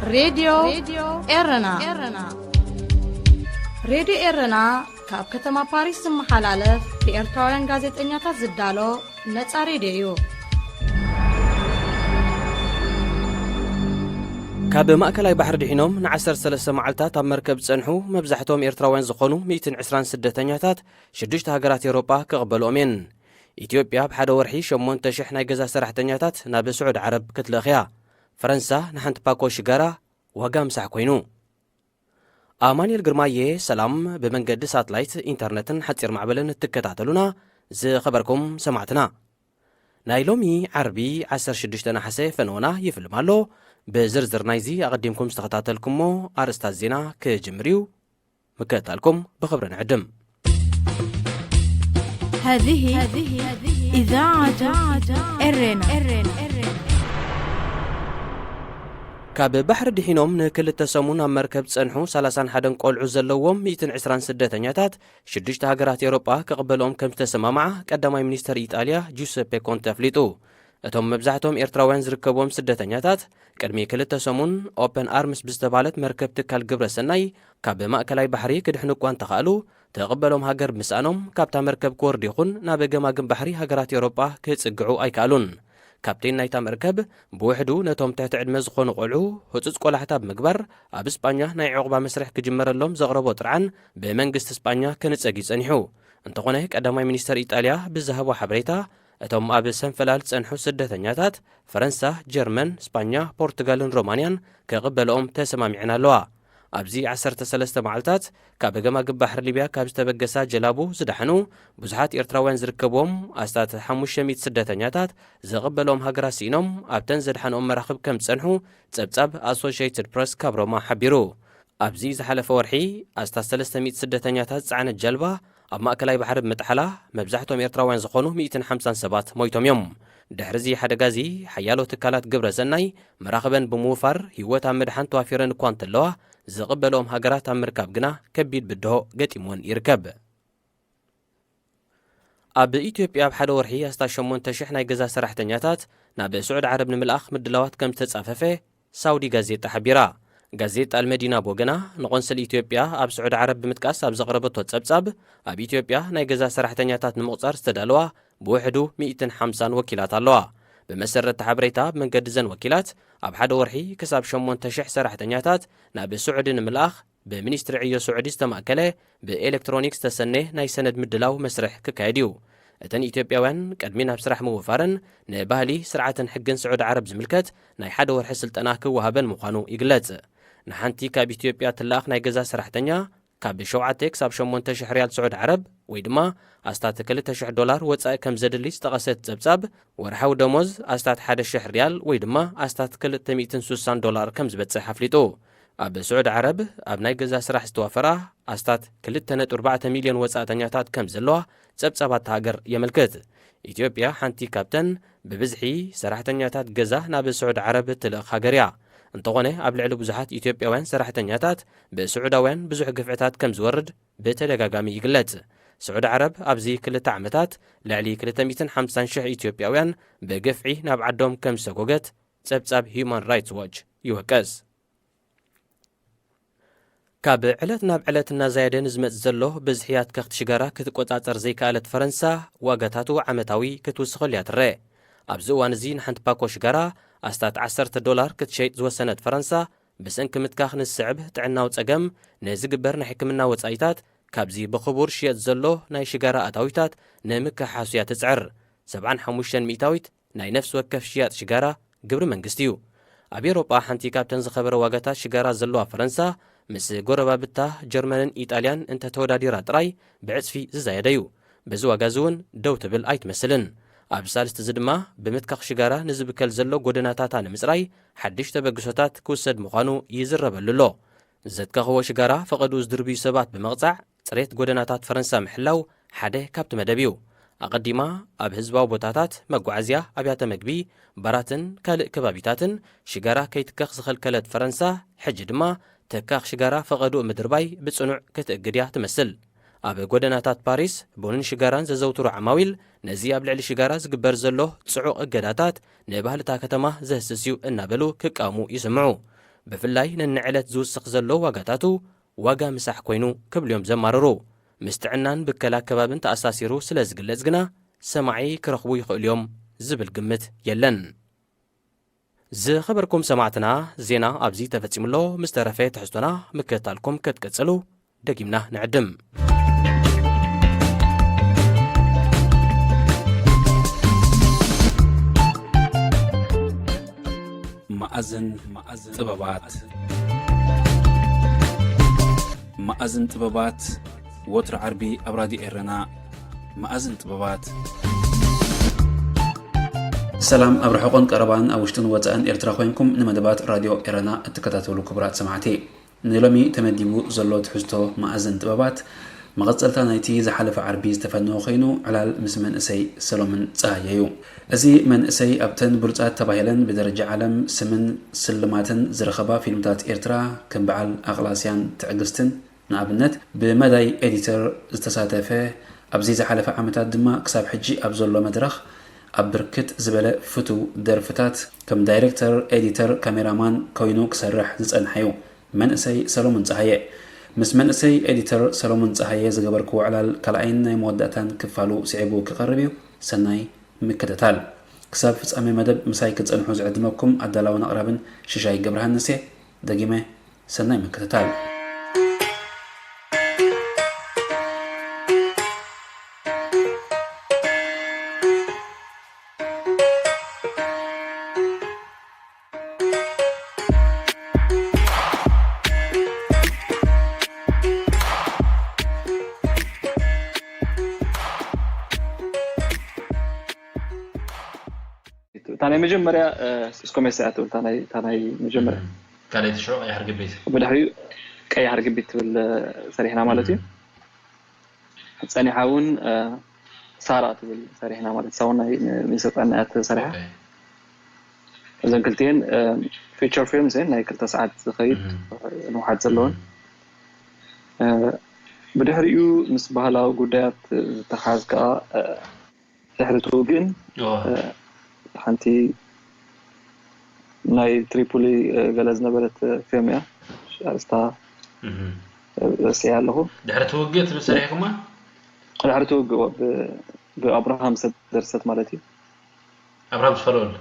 ሬድዮ ኤረና። ሬድዮ ኤረና ካብ ከተማ ፓሪስ ዝመሓላለፍ ብኤርትራውያን ጋዜጠኛታት ዝዳሎ ነጻ ሬድዮ እዩ። ካብ ማእከላይ ባሕሪ ድሒኖም ን ዓሰርተ ሰለስተ መዓልታት ኣብ መርከብ ዝጸንሑ መብዛሕትኦም ኤርትራውያን ዝኾኑ ሚእትን ዕስራን ስደተኛታት ሽዱሽተ ሃገራት ኤውሮጳ ክቕበልኦም እየን። ኢትዮጵያ ኣብ ሓደ ወርሒ ሸሞንተ ሽሕ ናይ ገዛ ሰራሕተኛታት ናብ ስዑድ ዓረብ ክትልእኽ እያ። ፈረንሳ ንሓንቲ ፓኮ ሽጋራ ዋጋ ምሳሕ ኮይኑ። ኣማኑኤል ግርማየ፣ ሰላም። ብመንገዲ ሳትላይት፣ ኢንተርነትን ሓጺር ማዕበልን እትከታተሉና ዝኸበርኩም ሰማዕትና፣ ናይ ሎሚ ዓርቢ ዓሰርተ ሽዱሽተ ነሓሰ ፈነወና ይፍልም ኣሎ። ብዝርዝር ናይዚ ኣቐዲምኩም ዝተኸታተልኩሞ ኣርእስታት ዜና ክጅምር እዩ። ምክትታልኩም ብኽብሪ ንዕድም። هذه إذاعة إرينا. ካብ ባሕሪ ድሒኖም ንክልተ ሰሙን ኣብ መርከብ ዝጸንሑ ሰላሳን ሓደን ቆልዑ ዘለዎም ሚእትን ዕስራን ስደተኛታት ሽዱሽተ ሃገራት ኤውሮጳ ክቕበልኦም ከም ዝተሰማምዓ ቀዳማይ ሚኒስተር ኢጣልያ ጁሰፔ ኮንተ ኣፍሊጡ። እቶም መብዛሕትኦም ኤርትራውያን ዝርከብዎም ስደተኛታት ቅድሚ ክልተ ሰሙን ኦፐን ኣርምስ ብዝተባህለት መርከብ ትካል ግብረ ሰናይ ካብ ማእከላይ ባሕሪ ክድሕኑ እኳ እንተኻእሉ፣ ትቕበሎም ሃገር ብምስኣኖም ካብታ መርከብ ክወርዱ ይኹን ናብ ገማግም ባሕሪ ሃገራት ኤውሮጳ ክጽግዑ ኣይከኣሉን። ካፕቴን ናይታ መርከብ ብውሕዱ ነቶም ትሕቲ ዕድመ ዝኾኑ ቆልዑ ህጹጽ ቆላሕታ ብምግባር ኣብ ስጳኛ ናይ ዕቑባ መስርሕ ክጅመረሎም ዘቕረቦ ጥርዓን ብመንግስቲ ስጳኛ ክንጸግ እዩ ጸኒሑ። እንተኾነ ቀዳማይ ሚኒስተር ኢጣልያ ብዝሃቦ ሓበሬታ፣ እቶም ኣብ ሰንፈላል ዝጸንሑ ስደተኛታት ፈረንሳ፣ ጀርመን፣ ስጳኛ፣ ፖርቱጋልን ሮማንያን ክቕበልኦም ተሰማሚዐን ኣለዋ። ኣብዚ ዓሰርተ ሰለስተ መዓልታት ካብ ገማግም ባሕሪ ሊብያ ካብ ዝተበገሳ ጀላቡ ዝደሓኑ ብዙሓት ኤርትራውያን ዝርከብዎም ኣስታት ሓሙሽተ ሚእቲ ስደተኛታት ዝቕበልኦም ሃገራት ስኢኖም ኣብተን ዘድሓንኦም መራኽብ ከም ዝጸንሑ ጸብጻብ ኣሶሽየትድ ፕረስ ካብ ሮማ ሓቢሩ። ኣብዚ ዝሓለፈ ወርሒ ኣስታት ሰለስተ ሚእቲ ስደተኛታት ዝጸዓነት ጀልባ ኣብ ማእከላይ ባሕሪ ብምጥሓላ መብዛሕትኦም ኤርትራውያን ዝኾኑ ሚእትን ሓምሳን ሰባት ሞይቶም እዮም። ድሕሪ እዚ ሓደጋ እዚ ሓያሎ ትካላት ግብረ ሰናይ መራኽበን ብምውፋር ህይወት ኣብ ምድሓን ተዋፊረን እኳ እንተለዋ፣ ዝቕበልኦም ሃገራት ኣብ ምርካብ ግና ከቢድ ብድሆ ገጢምወን ይርከብ። ኣብ ኢትዮጵያ ኣብ ሓደ ወርሒ ኣስታት ሸሞንተ ሽሕ ናይ ገዛ ሰራሕተኛታት ናብ ስዑዲ ዓረብ ንምልኣኽ ምድላዋት ከም ዝተጻፈፈ ሳውዲ ጋዜጣ ሓቢራ። ጋዜጣ ኣልመዲና ብወገና ንቆንስል ኢትዮጵያ ኣብ ስዑዲ ዓረብ ብምጥቃስ ኣብ ዘቕረበቶ ጸብጻብ፣ ኣብ ኢትዮጵያ ናይ ገዛ ሰራሕተኛታት ንምቑጻር ዝተዳለዋ ብውሕዱ ሚእትን ሓምሳን ወኪላት ኣለዋ። ብመሰረት እቲ ሓበሬታ፣ ብመንገዲ እዘን ወኪላት ኣብ ሓደ ወርሒ ክሳብ ሸሞንተ ሽሕ ሰራሕተኛታት ናብ ስዑዲ ንምልኣኽ ብሚኒስትሪ ዕዮ ስዑዲ ዝተማእከለ ብኤሌክትሮኒክ ዝተሰነ ናይ ሰነድ ምድላው መስርሕ ክካየድ እዩ። እተን ኢትዮጵያውያን ቅድሚ ናብ ስራሕ ምውፋረን ንባህሊ፣ ስርዓትን ሕግን ስዑዲ ዓረብ ዝምልከት ናይ ሓደ ወርሒ ስልጠና ክወሃበን ምዃኑ ይግለጽ። ንሓንቲ ካብ ኢትዮጵያ ትለኣኽ ናይ ገዛ ሰራሕተኛ ካብ ሸውዓተ ክሳብ ሸሞንተ ሽሕ ሪያል ስዑዲ ዓረብ ወይ ድማ ኣስታት ክልተ ሽሕ ዶላር ወጻኢ ከም ዘድሊ ዝጠቐሰት ጸብጻብ፣ ወርሓዊ ደሞዝ ኣስታት ሓደ ሽሕ ሪያል ወይ ድማ ኣስታት ክልተ ሚእትን ስሳን ዶላር ከም ዝበጽሕ ኣፍሊጡ። ኣብ ስዑዲ ዓረብ ኣብ ናይ ገዛ ስራሕ ዝተዋፈራ ኣስታት ክልተ ነጥቢ ኣርባዕተ ሚልዮን ወጻእተኛታት ከም ዘለዋ ጸብጻባት እታ ሃገር የመልክት። ኢትዮጵያ ሓንቲ ካብተን ብብዝሒ ሰራሕተኛታት ገዛ ናብ ስዑዲ ዓረብ እትልእኽ ሃገር እያ። እንተኾነ፣ ኣብ ልዕሊ ብዙሓት ኢትዮጵያውያን ሰራሕተኛታት ብስዑዳውያን ብዙሕ ግፍዕታት ከም ዝወርድ ብተደጋጋሚ ይግለጽ። ስዑዲ ዓረብ ኣብዚ ክልተ ዓመታት ልዕሊ ክልተ ሚእትን ሓምሳን ሽሕ ኢትዮጵያውያን ብግፍዒ ናብ ዓዶም ከም ዝሰጎገት ጸብጻብ ሂዩማን ራይትስ ዎች ይወቅስ። ካብ ዕለት ናብ ዕለት እናዛየደ ንዝመጽእ ዘሎ ብዝሒ ኣትከኽቲ ሽጋራ ክትቆጻጸር ዘይከኣለት ፈረንሳ፣ ዋጋታቱ ዓመታዊ ክትውስኸሉ እያ ትረአ። ኣብዚ እዋን እዚ ንሓንቲ ፓኮ ሽጋራ ኣስታት ዓሰርተ ዶላር ክትሸይጥ ዝወሰነት ፈረንሳ፣ ብሰንኪ ምትካኽ ንዝስዕብ ጥዕናዊ ጸገም ንዝግበር ናይ ሕክምና ወጻኢታት፣ ካብዚ ብኽቡር ዝሽየጥ ዘሎ ናይ ሽጋራ ኣታዊታት ንምክሕሓሱ እያ ትጽዕር። ሰብዓን ሓሙሽተን ሚእታዊት ናይ ነፍሲ ወከፍ ሽያጥ ሽጋራ ግብሪ መንግስቲ እዩ። ኣብ ኤውሮጳ ሓንቲ ካብተን ዝኸበረ ዋጋታት ሽጋራ ዘለዋ ፈረንሳ፣ ምስ ጎረባብታ ጀርመንን ኢጣልያን እንተተወዳዲራ ጥራይ ብዕጽፊ ዝዛየደ እዩ። በዚ ዋጋ እዚ እውን ደው ትብል ኣይትመስልን። ኣብ ሳልስቲ እዚ ድማ ብምትካኽ ሽጋራ ንዝብከል ዘሎ ጎደናታታ ንምጽራይ ሓድሽ ተበግሶታት ክውሰድ ምዃኑ ይዝረበሉ ኣሎ። ዘትከኽዎ ሽጋራ ፈቐድኡ ዝድርብዩ ሰባት ብምቕጻዕ፣ ጽሬት ጎደናታት ፈረንሳ ምሕላው ሓደ ካብቲ መደብ እዩ። ኣቐዲማ ኣብ ህዝባዊ ቦታታት፣ መጓዓዝያ፣ ኣብያተ መግቢ፣ ባራትን ካልእ ከባቢታትን ሽጋራ ከይትከኽ ዝኸልከለት ፈረንሳ፣ ሕጂ ድማ ተካኽ ሽጋራ ፈቐድኡ ምድርባይ ብጽኑዕ ክትእግድ እያ ትመስል። ኣብ ጎደናታት ፓሪስ ቡንን ሽጋራን ዘዘውትሩ ዓማዊል፣ ነዚ ኣብ ልዕሊ ሽጋራ ዝግበር ዘሎ ጽዑቕ እገዳታት ንባህሊ እታ ከተማ ዘህስስ እዩ እናበሉ ክቃወሙ ይስምዑ። ብፍላይ ነንዕለት ዝውስኽ ዘሎ ዋጋታቱ ዋጋ ምሳሕ ኮይኑ ክብሉ እዮም ዘማርሩ። ምስ ጥዕናን ብከላ ከባብን ተኣሳሲሩ ስለ ዝግለጽ ግና ሰማዒ ክረኽቡ ይኽእሉ እዮም ዝብል ግምት የለን። ዝኸበርኩም ሰማዕትና፣ ዜና ኣብዚ ተፈጺሙ ኣሎ። ምስ ተረፈ ትሕዝቶና ምክትታልኩም ክትቅጽሉ ደጊምና ንዕድም። መኣዝን ጥበባት። መኣዝን ጥበባት፣ ወትሩ ዓርቢ ኣብ ራድዮ ኤረና። መኣዝን ጥበባት። ሰላም፣ ኣብ ርሑቕን ቀረባን፣ ኣብ ውሽጥን ወጻእን ኤርትራ ኮይንኩም ንመደባት ራድዮ ኤረና እትከታተሉ ክቡራት ሰማዕቲ፣ ንሎሚ ተመዲቡ ዘሎ ትሕዝቶ መኣዝን ጥበባት፣ መቐጸልታ ናይቲ ዝሓለፈ ዓርቢ ዝተፈነወ ኮይኑ፣ ዕላል ምስ መንእሰይ ሰሎምን ጸሃየ እዩ። እዚ መንእሰይ ኣብተን ብሉጻት ተባሂለን ብደረጃ ዓለም ስምን ስልማትን ዝረኸባ ፊልምታት ኤርትራ፣ ከም በዓል ኣቕላስያን ትዕግስትን ንኣብነት፣ ብመዳይ ኤዲተር ዝተሳተፈ፣ ኣብዚ ዝሓለፈ ዓመታት ድማ ክሳብ ሕጂ ኣብ ዘሎ መድረኽ ኣብ ብርክት ዝበለ ፍቱው ደርፍታት ከም ዳይሬክተር፣ ኤዲተር፣ ካሜራማን ኮይኑ ክሰርሕ ዝጸንሐ እዩ። መንእሰይ ሰሎሙን ጸሃየ። ምስ መንእሰይ ኤዲተር ሰሎሙን ጸሃየ ዝገበርክዎ ዕላል ካልኣይን ናይ መወዳእታን ክፋሉ ስዒቡ ክቐርብ እዩ። ሰናይ ምክትታል። ክሳብ ፍጻሜ መደብ ምሳይ ክትጸንሑ ዝዕድመኩም ኣዳላውን ኣቕራብን ሽሻይ ገብረሃንስ እየ። ደጊመ ሰናይ ምክትታል። እታ ናይ መጀመርያ እስኮሜሳ እያ ትብል፣ እታ ናይ መጀመርያ። ካልኣይቲ ሽዑ ቀያሕ ርግቢት። ብድሕሪኡ ቀያሕ ርግቢት ትብል ሰሪሕና ማለት እዩ። ጸኒሓ እውን ሳራ ትብል ሰሪሕና ማለት፣ ሳውን ናይ ሚኒሶጣ እያ ተሰሪሓ። እዘን ክልቲኤን ፊቸር ፊልምስ እየን፣ ናይ ክልተ ሰዓት ዝኸይድ ንውሓት ዘለወን። ብድሕሪኡ ምስ ባህላዊ ጉዳያት ዝተሓዝ ከዓ ድሕሪ እቲ ውግእን ሓንቲ ናይ ትሪፖሊ ገለ ዝነበረት ፊልም እያ። ኣርእስታ ረሲዐ ኣለኹ። ድሕሪ እቲ ውግእ ትብል ሰሪሕኩማ? ድሕሪ እቲ ውግእ፣ ብ-፣ ብኣብርሃም ዝተደርሰት ማለት እዩ። ኣብርሃም ዝፈለወሉ።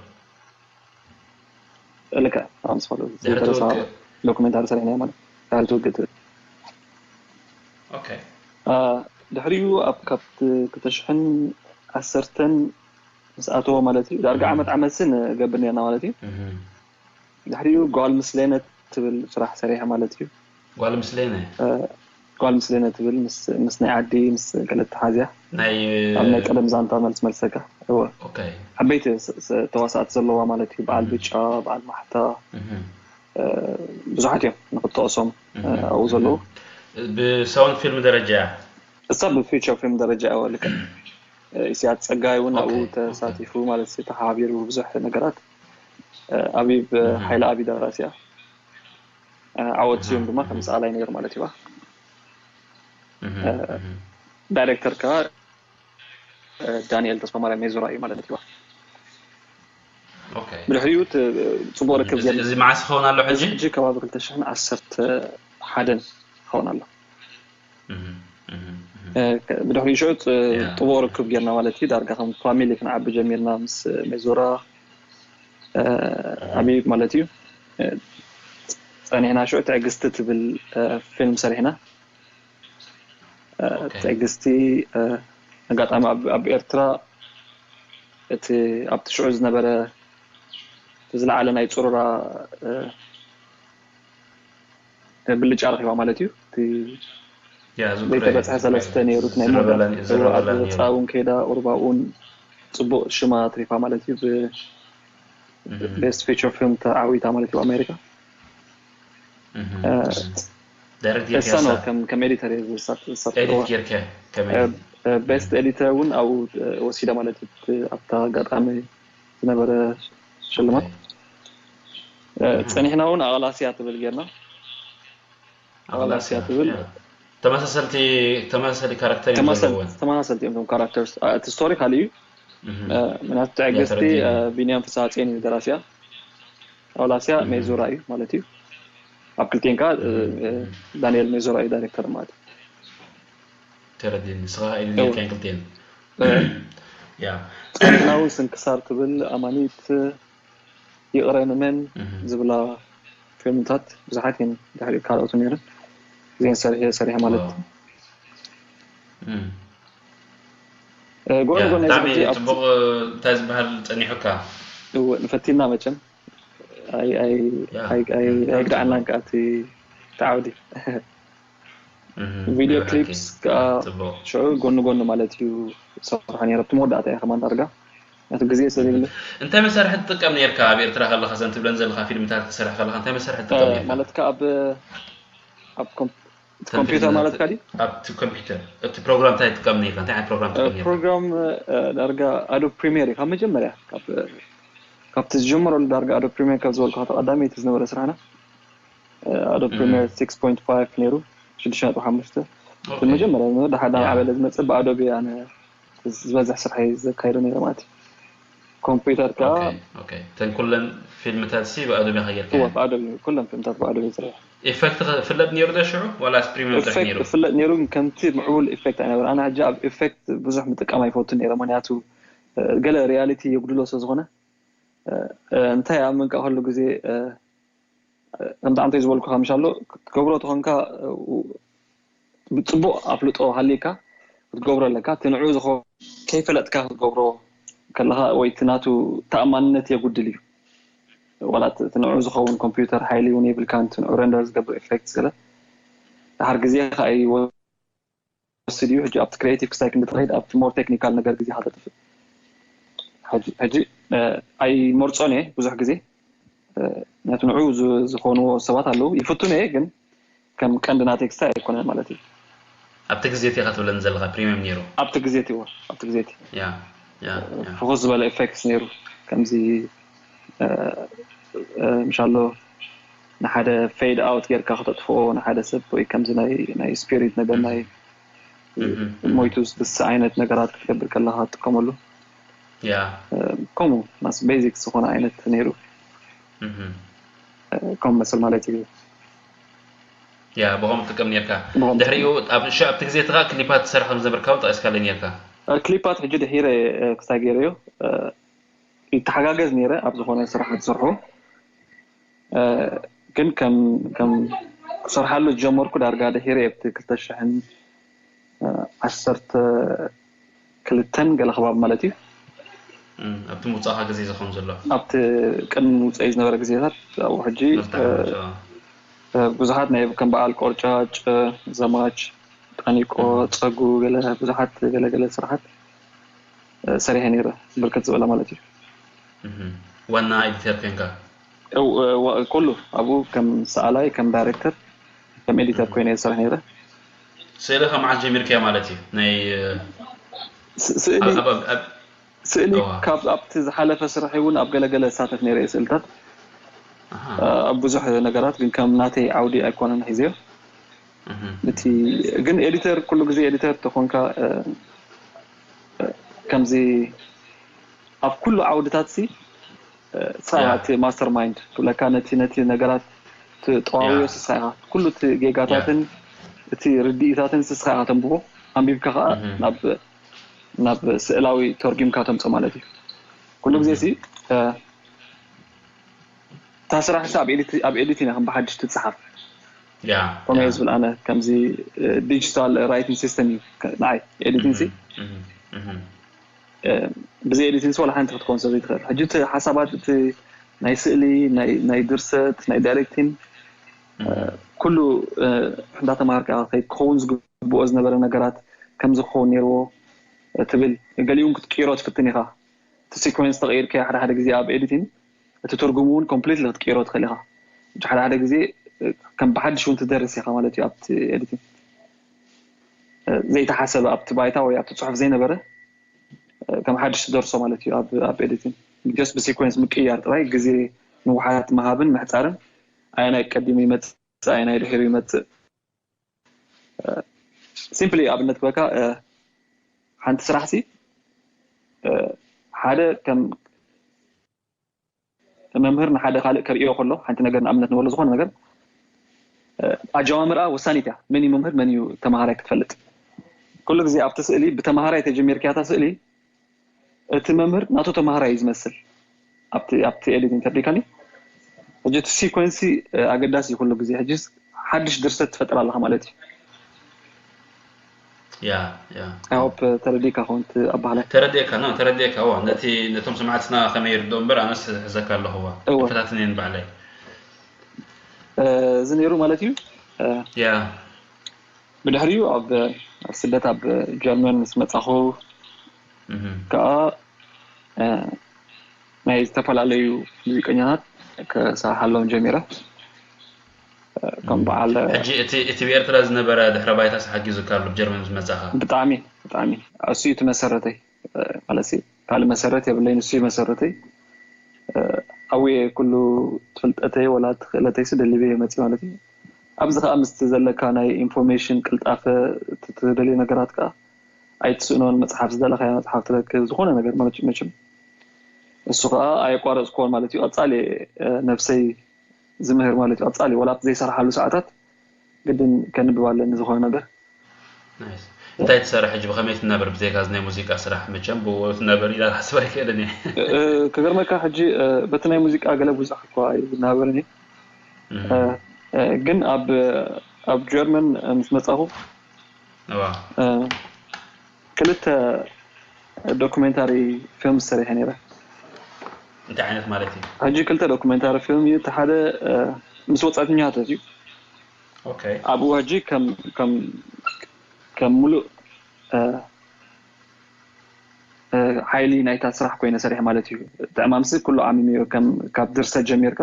ልክዕ፣ ኣብርሃም ዝፈለወሉ። ድሕሪ እቲ ውግእ። ዶኩሜንታሪ ሰሪሕና ማለት ድሕሪ እቲ ውግእ ትብል። ኦኬ። ድሕሪኡ ኣብ ካብ ክልተ ሽሕን ዓሰርተን ምስ ኣተወ ማለት እዩ። ዳርጋ ዓመት ዓመት ስን ገብር ነርና ማለት እዩ። ድሕሪኡ ጓል ምስሌነ ትብል ስራሕ ሰሪሐ ማለት እዩ። ጓል ምስሌነ? እ፣ ጓል ምስሌነ ትብል ምስ፣ ምስ ናይ ዓዲ፣ ምስ ገለ ተሓዝያ። ናይ ኣብ ናይ ቀደም ዛንታ መልስ መልሰካ። እወ። ኦኬ። ዓበይቲ ስ-፣ ስ-፣ ተዋሳእቲ ዘለዋ ማለት እዩ። በዓል ብጫ፣ በዓል ማሕታ፣ እ፣ ብዙሓት እዮም ንክትጠቕሶም፣ እ፣ ኣብኡ ዘለዉ። ብሳውንድ ፊልም ደረጃ እያ? እሳ ብፊቸር ፊልም ደረጃ እያ፣ ልክዕ። እ፣ ኢሳያስ ጸጋይ እውን ኣብኡ ተሳቲፉ ማለት እዩ፣ ተሓባቢሩ ብዙሕ ነገራት። እ፣ ኣቢብ፣ እ፣ ሓይለ ኣቢ ደራሲ እያ። እ፣ ዓወት ስዩም ድማ ከም ሰኣላይ ነይሩ ማለት እዩ። እ፣ ዳይሬክተር ከኣ፣ እ፣ ዳንኤል ተስፋማርያም ሜዙራ እዩ ማለት እዩ። ኦኬ። ብድሕሪኡ እቲ ጽቡቕ ርክብ እዚ፣ ገይርና። እዚ መዓስ ይኸውን ኣሎ ሕጂ? እዚ ሕጂ ከባቢ ክልተ ሽሕን ዓሰርተ ሓደን ይኸውን ኣሎ። እህ፣ እህ፣ እህ። እ፣ ከ-፣ ብድሕሪኡ ሽዑ ጽ-፣ ያ። ጽቡቕ ርክብ ጌርና ማለት እዩ። ዳርጋ ከም ፋሚሊ ክንዓቢ ጀሚርና ምስ ሜዙራ፣ እ፣ እህ። ኣቢብ ማለት እዩ። እ፣ ጸኒሕና ሽዑ ትዕግስቲ ትብል፣ እ፣ ፊልም ሰሪሕና። እ፣ ኦኬ። ትዕግስቲ፣ እ፣ ኣጋጣሚ ኣብ፣ ኣብ ኤርትራ እቲ ኣብቲ ሽዑ ዝነበረ እቲ ዝለዓለ ናይ ጽሩራ፣ እ፣ ብልጫ ረኺባ ማለት እዩ። እቲ ያ፣ ዝክሮ ዘይተበጽሐ እዩ። ሰለስተ ነይሩ፣ እቲ ናይ ዝረበላ መወዳእታ። ነይሩ፣ እዋ፣ ዝረበላ ኣብ ነይሩ። ወጻኢ እውን ከይዳ፣ ቁሩብ ኣብኡ እውን ጽቡቕ ሽማ ኣትሪፋ ማለት እዩ። ብ-፣ እህ። ቤስት ፊቸር ፊልም ተዓዊታ ማለት እዩ፣ ኣሜሪካ። እህ፣ እ፣ እህ። ዳይሬክት ጌርካ እሳ ነው እሳ? ከም፣ ከም ኤዲተር እየ ዝሳት-፣ ዝሳት-፣ ኤዲት እዋ። ጌርካ ከም እ፣ ኤዲት። እ፣ ቤስት እህ። ኤዲተር እውን ኣብኡ፣ እ፣ ወሲዳ ማለት እዩ። ኣብታ ኣጋጣሚ ዝነበረ ሽልማት። ኦኬ። እ፣ እህ። ጸኒሕና እውን ኣቕላስያ ትብል ጌርና። ኣቕላስያ ኣቕላስያ ትብል። ያ። ተመሳሰልቲ፣ ተመሳሰሊ ካራክተር እዮም ተመሳሰል-፣ ዘለዎም። ተመሳሰልቲ እዮም እቶም ካራክተርስ። እ፣ እቲ ስቶሪ ካልእ እዩ። እህ። እ፣ ምክንያቱ ትዕግስቲ፣ ተረዲእኒ። እ፣ ቢንያም ፍስሃጽዮን እዩ ደራሲያ። ኣቕላስያ እህ። ሜዙራ እዩ ማለት እዩ። ኣብ ክልቲኤን ከዓ ዳንኤል ሜዞራ እዩ ዳይሬክተር ማለት እዩ። ተረዲን ንስኻ ኢሉ ጌርካን ክልቲኤን ያ ጸንትናዊ ስንክሳር ትብል ኣማኒት ይቕረ ንመን ዝብላ ፊልምታት ብዙሓት እየን ድሕሪ ካልኦት ነይረን እዚአን ሰሪሐ ሰሪሐ ማለት ጎን ጎን ብጣዕሚ ፅቡቅ እንታይ ዝበሃል ፀኒሑካ ንፈቲና መቸም ኣይግዳዓናን ከዓ ተዓውዲ ቪዲዮ ክሊፕስ ከዓ ሽዑ ጎኒ ጎኒ ማለት እዩ ዝሰርሖ ነይረ ኣብቲ መወዳእታ እየ ከማን ዳርጋ ነቲ ግዜ ስለዘይብለ እንታይ መሳርሒ ትጥቀም ነርካ ኣብ ኤርትራ ከለካ ዘን ትብለን ዘለካ ፊልምታት ክሰርሕ ከለካ እንታይ መሳርሒ ትጥቀም ነርካ ማለት ከዓ ኣብ ኣብ ኮምፒውተር ማለት ካዲ ኣብቲ ኮምፒውተር እቲ ፕሮግራም እንታይ ትጥቀም ነርካ እንታይ ዓይነት ፕሮግራም ትጥቀም ነርካ ፕሮግራም ዳርጋ ኣዶብ ፕሪሚየር እዩ ካብ መጀመርያ ካብቲ ዝጀመረሉ ዳርጋ ኣዶብ ፕሪሚየር ካብ ዝበልኩ ተቀዳሚ እቲ ዝነበረ ስራሕና ኣዶብ ፕሪሚየር 6.5 ነይሩ ሽዱሽተ ነጥቢ ሓሙሽተ መጀመርያ ወደ ሓደ ዓበለ ዝመፅእ ብኣዶብ ኣነ ዝበዝሕ ስርሐይ ዘካይዶ ነይረ ማለት እዩ ኮምፒውተር ከዓ እተን ኩለን ፊልምታት ሲ ብኣዶብ ኢኻ ጌርካ ብኣዶብ ኩለን ፊልምታት ብኣዶብ ይስራሕ ኢፌክት ፍለጥ ነይሩ ዶ ሽዑ ዋላስ ፕሪሚየም ጥራሕ ነይሩ ፍለጥ ነይሩ ግን ከምቲ ምዕቡል ኢፌክት ኣይነበረ ኣነ ሕጂ ኣብ ኢፌክት ብዙሕ ምጥቀም ኣይፈቱ ነይረ ምክንያቱ ገለ ሪያሊቲ የጉድሎ ስለ ዝኾነ እንታይ ኣብ ምንቃ ከሉ ግዜ ከምቲ ኣንተ ዝበልኩ ከምሻሎ ክትገብሮ ተኾንካ ብፅቡቅ ኣፍልጦ ሃሊካ ክትገብሮ ኣለካ እቲ ንዑ ዝኸውን ከይፈለጥካ ክትገብሮ ከለካ ወይ እቲ ናቱ ተኣማንነት የጉድል እዩ ዋላ እቲ ንዑ ዝኸውን ኮምፒውተር ሓይሊ እውን የብልካ እቲ ንዑ ረንደር ዝገብር ኤፌክት ስለ ድሓር ግዜ ከዓ ይወስድ እዩ ሕጂ ኣብቲ ክሬቲቭ ክሳይ ክንዲ ትኸይድ ኣብቲ ሞር ቴክኒካል ነገር ግዜ ከተጥፍእ ሕጂ ኣይመርፆን እየ ብዙሕ ግዜ ነቲ ንዑ ዝኾንዎ ሰባት ኣለዉ ይፍቱን እየ ግን ከም ቀንዲ ናተይ ክስታይ ኣይኮነን ማለት እዩ ኣብቲ ግዜ እቲ ኢኻ ትብለኒ ዘለካ ፕሪሚየም ነይሩ ኣብቲ ግዜ እቲ እዎ ኣብቲ ግዜ እቲ ያ ያ ያ ፍኹስ ዝበለ ኤፌክትስ ነይሩ ከምዚ ምሻሎ ንሓደ ፌድ ኣውት ጌርካ ክተጥፍኦ ንሓደ ሰብ ወይ ከምዚ ናይ ናይ ስፒሪት ነገር ናይ ሞይቱ ዝትስእ ዓይነት ነገራት ክትገብር ከለካ ትጥቀመሉ ያ ከምኡ ማስ ቤዚክ ዝኾነ ዓይነት ነይሩ ከም መስል ማለት እዩ ያ ብኸም ትጥቀም ነርካ ድሕሪኡ ኣብቲ ግዜ ትኻ ክሊፓት ትሰርሕ ከም ዝነበርካ እውን ጠቂስካለይ ነርካ ክሊፓት ሕጂ ድሒረ ክስታይ ገይረዮ ይተሓጋገዝ ነይረ ኣብ ዝኾነ ስራሕ ዝሰርሑ ግን ከም ከም ክሰርሓሉ ዝጀመርኩ ዳርጋ ድሒረ ኣብቲ ክልተ ሽሕን ዓሰርተ ክልተን ገለ ከባቢ ማለት እዩ ኣብቲ ምውፃእካ ግዜ ዝኸውን ዘሎ ኣብቲ ቅድሚ ምውፀኢ ዝነበረ ግዜታት ኣብኡ ሕጂ ብዙሓት ናይ ከም በዓል ቆርጫጭ ዘማች ጣኒቆ ፀጉ ገለ ብዙሓት ገለገለ ስራሓት ሰሪሐ ነይረ ብርክት ዝበለ ማለት እዩ ዋና ኤዲተር ኮንካ ኩሉ ኣብኡ ከም ሰኣላይ ከም ዳይሬክተር ከም ኤዲተር ኮይነ ዝሰርሕ ነይረ ስእሊ ካብ መዓስ ጀሚርካዮ ማለት እዩ ናይ ስእሊ ስእሊ ካብ ኣብቲ ዝሓለፈ ስራሕ እውን ኣብ ገለገለ ዝሳተፍ ነይረ ስእልታት ኣብ ብዙሕ ነገራት ግን ከም ናተይ ዓውዲ ኣይኮነን ሒዘዮ እቲ ግን ኤዲተር ኩሉ ግዜ ኤዲተር ተኾንካ ከምዚ ኣብ ኩሉ ዓውድታት ሲ ስኻ እቲ ማስተር ማይንድ ትብለካ ነቲ ነቲ ነገራት ትጠዋውዮ ስስኻ ኢኻ ኩሉ እቲ ጌጋታትን እቲ ርድኢታትን ስስኻ ኢኻ ተንብቦ ኣንቢብካ ከዓ ናብ ናብ ስእላዊ ተርጊምካ ተምፀ ማለት እዩ ኩሉ ግዜ ሲ እታ ስራሕ ሳ ኣብ ኤዲቲን ከም ብሓድሽ ትፅሓፍ ከምኡ ዝብል ኣነ ከምዚ ዲጂታል ራይቲንግ ሲስተም እዩ ንዓይ ኤዲቲን ሲ ብዘይ ኤዲቲንስ ዋላ ሓንቲ ክትኮን ሰብ ዘይትኽእል ሕጂ እቲ ሓሳባት እቲ ናይ ስእሊ ናይ ድርሰት ናይ ዳይሬክቲን ኩሉ እንዳተማሃርካ ከይድ ክኸውን ዝግብኦ ዝነበረ ነገራት ከምዚ ክኸውን ነይርዎ ትብል ገሊኡን ክትቅይሮ ትፍትን ኢኻ እቲ ሲኮንስ ተቀይርካ ሓደ ሓደ ግዜ ኣብ ኤዲቲን እቲ ትርጉም እውን ኮምፕሊትሊ ክትቅይሮ ትኽእል ኢኻ ሓደ ሓደ ግዜ ከም ብሓድሽ እውን ትደርስ ኢኻ ማለት እዩ ኣብቲ ኤዲቲን ዘይተሓሰበ ኣብቲ ባይታ ወይ ኣብቲ ፅሑፍ ዘይነበረ ከም ሓድሽ ትደርሶ ማለት እዩ ኣብ ኤዲቲን ጀስት ብሲኮንስ ምቅያር ጥራይ ግዜ ንውሓት ምሃብን ምሕፃርን ኣየናይ ቀዲሙ ይመፅእ ኣየናይ ድሒሩ ይመፅእ ሲምፕሊ ኣብነት ክበካ ሓንቲ ስራሕ ሲ ሓደ ከም መምህር ንሓደ ካልእ ከርእዮ ከሎ ሓንቲ ነገር ንኣብነት ንበሎ ዝኾነ ነገር ኣጀማምርኣ ወሳኒት እያ። መን እዩ መምህር፣ መን እዩ ተምሃራይ ክትፈልጥ። ኩሉ ግዜ ኣብቲ ስእሊ ብተምሃራይ ተጀሚርካያ እታ ስእሊ፣ እቲ መምህር ናቱ ተምሃራይ እዩ ዝመስል። ኣብቲ ኣብቲ ኤዲቲንግ ተርዲካኒ። ሕጂ እቲ ሲኮንሲ ኣገዳሲ እዩ። ኩሉ ግዜ ሕጂ ሓድሽ ድርሰት ትፈጥር ኣለኻ ማለት እዩ። ያ ያ I hope ተረዲካ ኸውን ኣባህላይ። ተረዲካ ነው ተረዲካ ዋ ነቲ ነቶም ሰማዕትና ከመይ ይርዶ እምበር ኣነስ ሕዘካ ኣለኹዋ። እወ። ፈታትን እየን ባዕለይ። እዚ ነይሩ ማለት እዩ። ያ ብድሕሪኡ ኣብ ኣብ ስደት ኣብ ጀርመን ምስ መጻኹ እህ ከዓ ናይ ዝተፈላለዩ ሙዚቀኛታት ክሰርሓሎም ጀሚረ። ከም በዓል ሕጂ እቲ እቲ ብኤርትራ ዝነበረ ድሕረ ባይታስ ሓጊዙካ ኣሎ ብጀርመን ምስ መጻኻ? ብጣዕሚ ብጣዕሚ እሱ እዩ እቲ መሰረተይ። ማለት ካልእ መሰረት የብለይን፣ እሱ እዩ መሰረተይ። ኣብየ ኩሉ ፍልጠተይ ወላ እቲ ክእለተይሲ ደሊበዮ መፅእ ማለት እዩ። ኣብዚ ከዓ ምስቲ ዘለካ ናይ ኢንፎርሜሽን ቅልጣፈ፣ እቲ ትደልዮ ነገራት ከዓ ኣይትስእኖን። መፅሓፍ ዝደለካዮ መፅሓፍ ትረክብ፣ ዝኾነ ነገር ማለት እዩ። መቸም እሱ ከዓ ኣየቋረፅክዎን ማለት እዩ። ቀፃሊ ነብሰይ ዝምህር ማለት እዩ። ቀፃሊ ወላ ኣብቲ ዘይሰርሓሉ ሰዓታት ግድን ከንብብ ኣለኒ ዝኾነ ነገር። እንታይ ትሰርሕ ሕጂ? ብኸመይ ትናበር ብዘይካ ናይ ሙዚቃ ስራሕ? መቸም ብኡ ትናበር ኢላ ክሓስብ ኣይክእልን እየ። ክገርመካ ሕጂ በቲ ናይ ሙዚቃ ገለ ብዙሕ እኳ ኣይናበርን እየ። ግን ኣብ ኣብ ጀርመን ምስ መጻኹ እዋ ክልተ ዶኩሜንታሪ ፊልም ሰሪሐ ነይረ። እንታይ ዓይነት ማለት እዩ? ሕጂ ክልተ ዶኩሜንታሪ ፊልም እዩ። እቲ ሓደ ምስ ወጻእተኛታት እዩ። ኦኬ ኣብኡ ሕጂ ከም ከም ከም ሙሉእ ሓይሊ ናይታ ስራሕ ኮይነ ሰሪሐ ማለት እዩ። እቲ ዕማምሲ ኩሉ ዓሚመዮ፣ ከም ካብ ድርሰት ጀሚርካ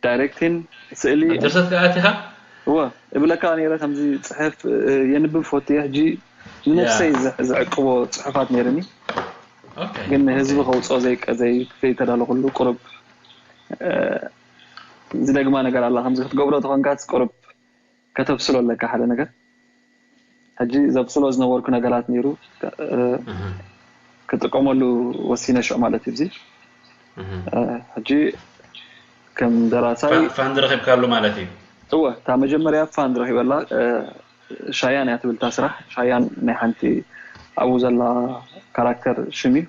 ዳይሬክቲን፣ ስእሊ ድርሰት ከኣ ኣቲኻ እወ እብለካ ነይረ። ከምዚ ጽሕፍ የንብብ ፈትየ ሕጂ ንነፍሰይ ዘዕቅቦ ጽሑፋት ነይርኒ፣ ግን ንህዝቢ ከውፅኦ ዘይተዳለኩሉ ቁሩብ ዝደግማ ነገር ኣላ። ከምዚ ክትገብሮ ተኾንካስ ቁሩብ ከተብስሎ ኣለካ ሓደ ነገር። ሕጂ ዘብስሎ ዝነበርኩ ነገራት ነይሩ ክጥቀመሉ ወሲነ ሽዑ ማለት እዩ። እዚ ሕጂ ከም ደራሳይ ፋንድ ረኺብካሉ ማለት እዩ። እወ፣ እታ መጀመርያ ፋንድ ረኺበላ። ሻያን እያ ትብል እታ ስራሕ። ሻያን ናይ ሓንቲ ኣብኡ ዘላ ካራክተር ሽም እዩ።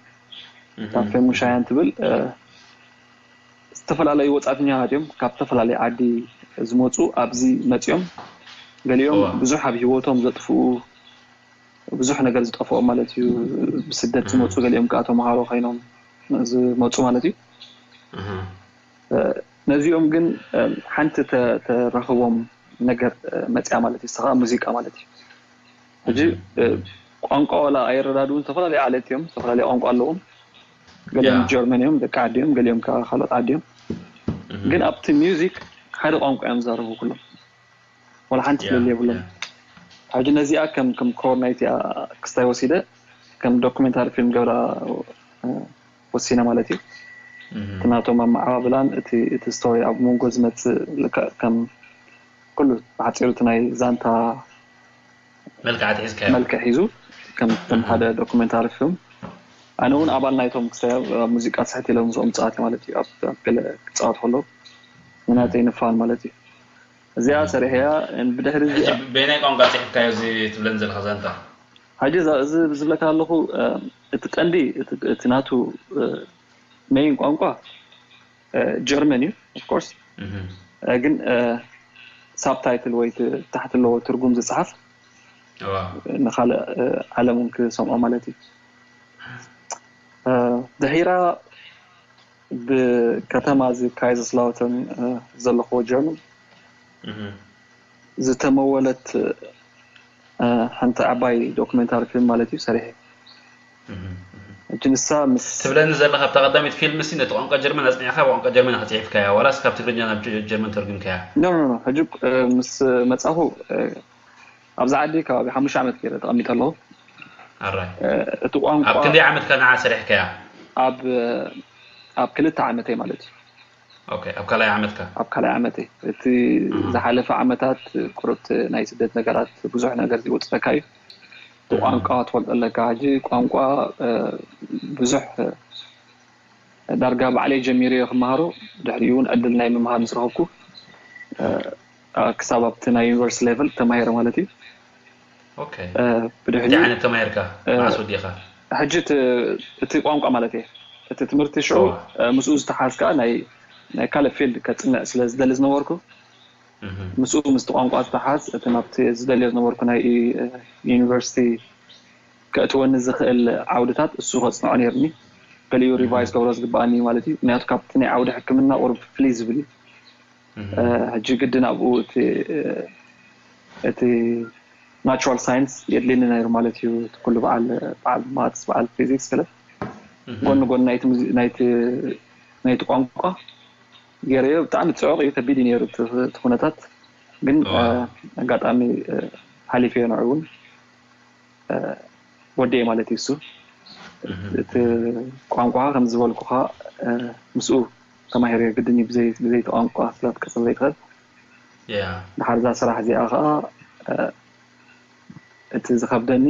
እታ ፊልም ሻያን ትብል። ዝተፈላለዩ ወፃእተኛታት እዮም ካብ ዝተፈላለዩ ዓዲ ዝመፁ ኣብዚ መፂኦም። ገሊኦም ብዙሕ ኣብ ሂወቶም ዘጥፍኡ፣ ብዙሕ ነገር ዝጠፍኦም ማለት እዩ። ብስደት ዝመፁ፣ ገሊኦም ከዓ ተምሃሮ ኮይኖም ዝመፁ ማለት እዩ። ነዚኦም ግን ሓንቲ ተረኽቦም ነገር መፅያ ማለት እዩ። እሱ ከዓ ሙዚቃ ማለት እዩ። ሕጂ ቋንቋ ዋላ ኣይረዳድኡን፣ ዝተፈላለዩ ዓሌት እዮም፣ ዝተፈላለዩ ቋንቋ ኣለዎም። ገሊኦም ጀርመን እዮም፣ ደቂ ዓዲ እዮም፣ ገሊኦም ከዓ ካልኦት ዓዲ እዮም። ግን ኣብቲ ሚውዚክ ሓደ ቋንቋ እዮም ዝዛረቡ ኩሎም፣ ዋላ ሓንቲ ፍልልይ የብሎም። ሕጂ ነዚኣ ከም ከም ኮር ናይቲኣ ክስታይ ወሲደ ከም ዶኩሜንታሪ ፊልም ገብራ ወሲነ ማለት እዩ። እቲ ናቶም ኣመዓባብላን እቲ እቲ ስቶሪ ኣብ መንጎ ዝመፅእ ልክዕ ከም ኩሉ ብሓፂሩ እቲ ናይ ዛንታ መልክዕ ኣትሒዝካዮ። መልክዕ ሒዙ ከም ከም ሓደ ዶኩሜንታሪ ፊልም። ኣነ እውን ኣባል ናይቶም ክሳብ ኣብ ሙዚቃ ትሕት ኢሎም ምስኦም ፃወት ማለት እዩ። ኣብ ኣብ ገለ ክፃወት ከለዉ ንናተይ ንፋን ማለት እዩ። እዚኣ ሰሪሐያ ብድሕሪ እዚኣ ሕጂ በየናይ ቋንቋ ፅሒፍካዮ እዚ ትብለን ዘለኻ ዛንታ? ሕጂ እዛ- እዚ ዝብለካ ኣለኹ እቲ ቀንዲ እቲ- እቲ ናቱ ሜይን ቋንቋ ጀርመን እዩ ኦፍኮርስ። ግን ሳብታይትል ወይ እቲ ታሕቲ ኣለዎ ትርጉም ዝፅሓፍ እዋ ንካልእ ዓለም እውን ክሰምዖ ማለት እዩ። ድሒራ ብከተማ እዚ ካይዘስላውተን ዘለኽዎ ጀርመን ዝተመወለት ሓንቲ ዓባይ ዶኩሜንታሪ ፊልም ማለት እዩ ሰሪሐ። ሕጂ ንሳ ምስ ትብለኒ ዘለኻ ኣብታ ቀዳመይቲ ፊልም ሲ ነቲ ቋንቋ ጀርመን ኣጽኒዕካ ብቋንቋ ጀርመን ኢኻ ጽሒፍካያ ዋላስ ካብ ትግርኛ ናብ ጀ- ጀርመን ተርጉምካያ? ኖ ኖ ኖ፣ ሕጂ ምስ መጻኹ ኣብዚ ዓዲ ከባቢ ሓሙሽተ ዓመት ገይረ ተቐሚጠ ኣለኹ። ኣራይ እቲ ቋንቋ ኣብ ክንደይ ዓመትካ ንዓ ሰሪሕካያ? ኣብ ኣብ ክልተ ዓመተይ ማለት እዩ። ኦኬ ኣብ ካልኣይ ዓመትካ ኣብ ካልኣይ ዓመተይ። እቲ ዝሓለፈ ዓመታት ቁሩብ ናይ ስደት ነገራት ብዙሕ ነገር ይወፅተካ እዩ። ቋንቋ ትፈልጦ ኣለካ። ሕጂ ቋንቋ ብዙሕ ዳርጋ ባዕለይ ጀሚረዮ ክመሃሮ፣ ድሕሪኡ እውን ዕድል ናይ ምምሃር ምስ ረኸብኩ ክሳብ ኣብቲ ናይ ዩኒቨርሲቲ ሌቨል ተማሂረ ማለት እዩ። ብድሕሪ ዓይነት ተማሂርካ መዓስ ወዲኻ? ሕጂ እቲ ቋንቋ ማለት እየ። እቲ ትምህርቲ ሽዑ ምስኡ ዝተሓዝ ከዓ ናይ ካልእ ፊልድ ከፅንዕ ስለ ዝደሊ ዝነበርኩ ምስኡ ምስቲ ቋንቋ ዝተሓዝ እቲ ናብቲ ዝደልዮ ዝነበርኩ ናይ ዩኒቨርሲቲ ከእትወኒ ዝኽእል ዓውድታት እሱ ከፅንዖ ነይርኒ። ገሊኡ ሪቫይዝ ገብሮ ዝግበኣኒ ማለት እዩ። ምክንያቱ ካብቲ ናይ ዓውዲ ሕክምና ቁሩብ ፍልይ ዝብል እዩ። ሕጂ ግድን ኣብኡ እቲ ናቹራል ሳይንስ የድልየኒ ነይሩ ማለት እዩ። እቲ ኩሉ በዓል በዓል ማትስ በዓል ፊዚክስ ስለ ጎኒ ጎኒ ናይቲ ቋንቋ ገይረዮ። ብጣዕሚ ፅዑቕ እዩ፣ ከቢድ እዩ ነይሩ እቲ ኩነታት። ግን ኣጋጣሚ ሓሊፈዮ ንዑ እውን ወዲኤ ማለት እዩ። እሱ እቲ ቋንቋ ከም ዝበልኩኻ ምስኡ ተማሂረ ግድን እዩ። ብዘይቲ ቋንቋ ስለ ክትቅፅል ዘይትኽእል። ድሓር እዛ ስራሕ እዚኣ ከዓ እቲ ዝኸብደኒ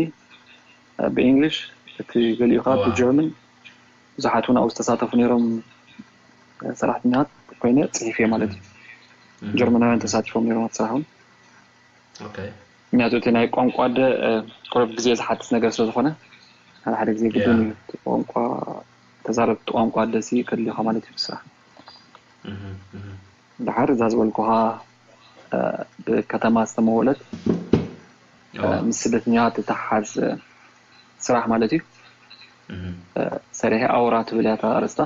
ብእንግሊሽ፣ እቲ ገሊኡ ከዓ ብጀርመን። ብዙሓት እውን ኣብኡ ዝተሳተፉ ነይሮም ሰራሕተኛታት ኮይነ ፅሒፈ ማለት እዩ። ጀርመናውያን ተሳቲፎም ነይሮም ኣብቲ ስራሕ እውን። ምክንያቱ እቲ ናይ ቋንቋ ኣደ ቁሩብ ግዜ ዝሓትት ነገር ስለ ዝኾነ ሓደ ሓደ ግዜ ግድን እዩ እቲ ቋንቋ ተዛረብቲ ቋንቋ ኣደ ሲ ከድልዩኻ ማለት እዩ ስራሕ። ድሓር እዛ ዝበልኩኻ ብከተማ ዝተመወለት ምስ ስደተኛታት እተሓዝ ስራሕ ማለት እዩ። ሰሪሐ ኣውራ ትብል እያ ኣርእስታ።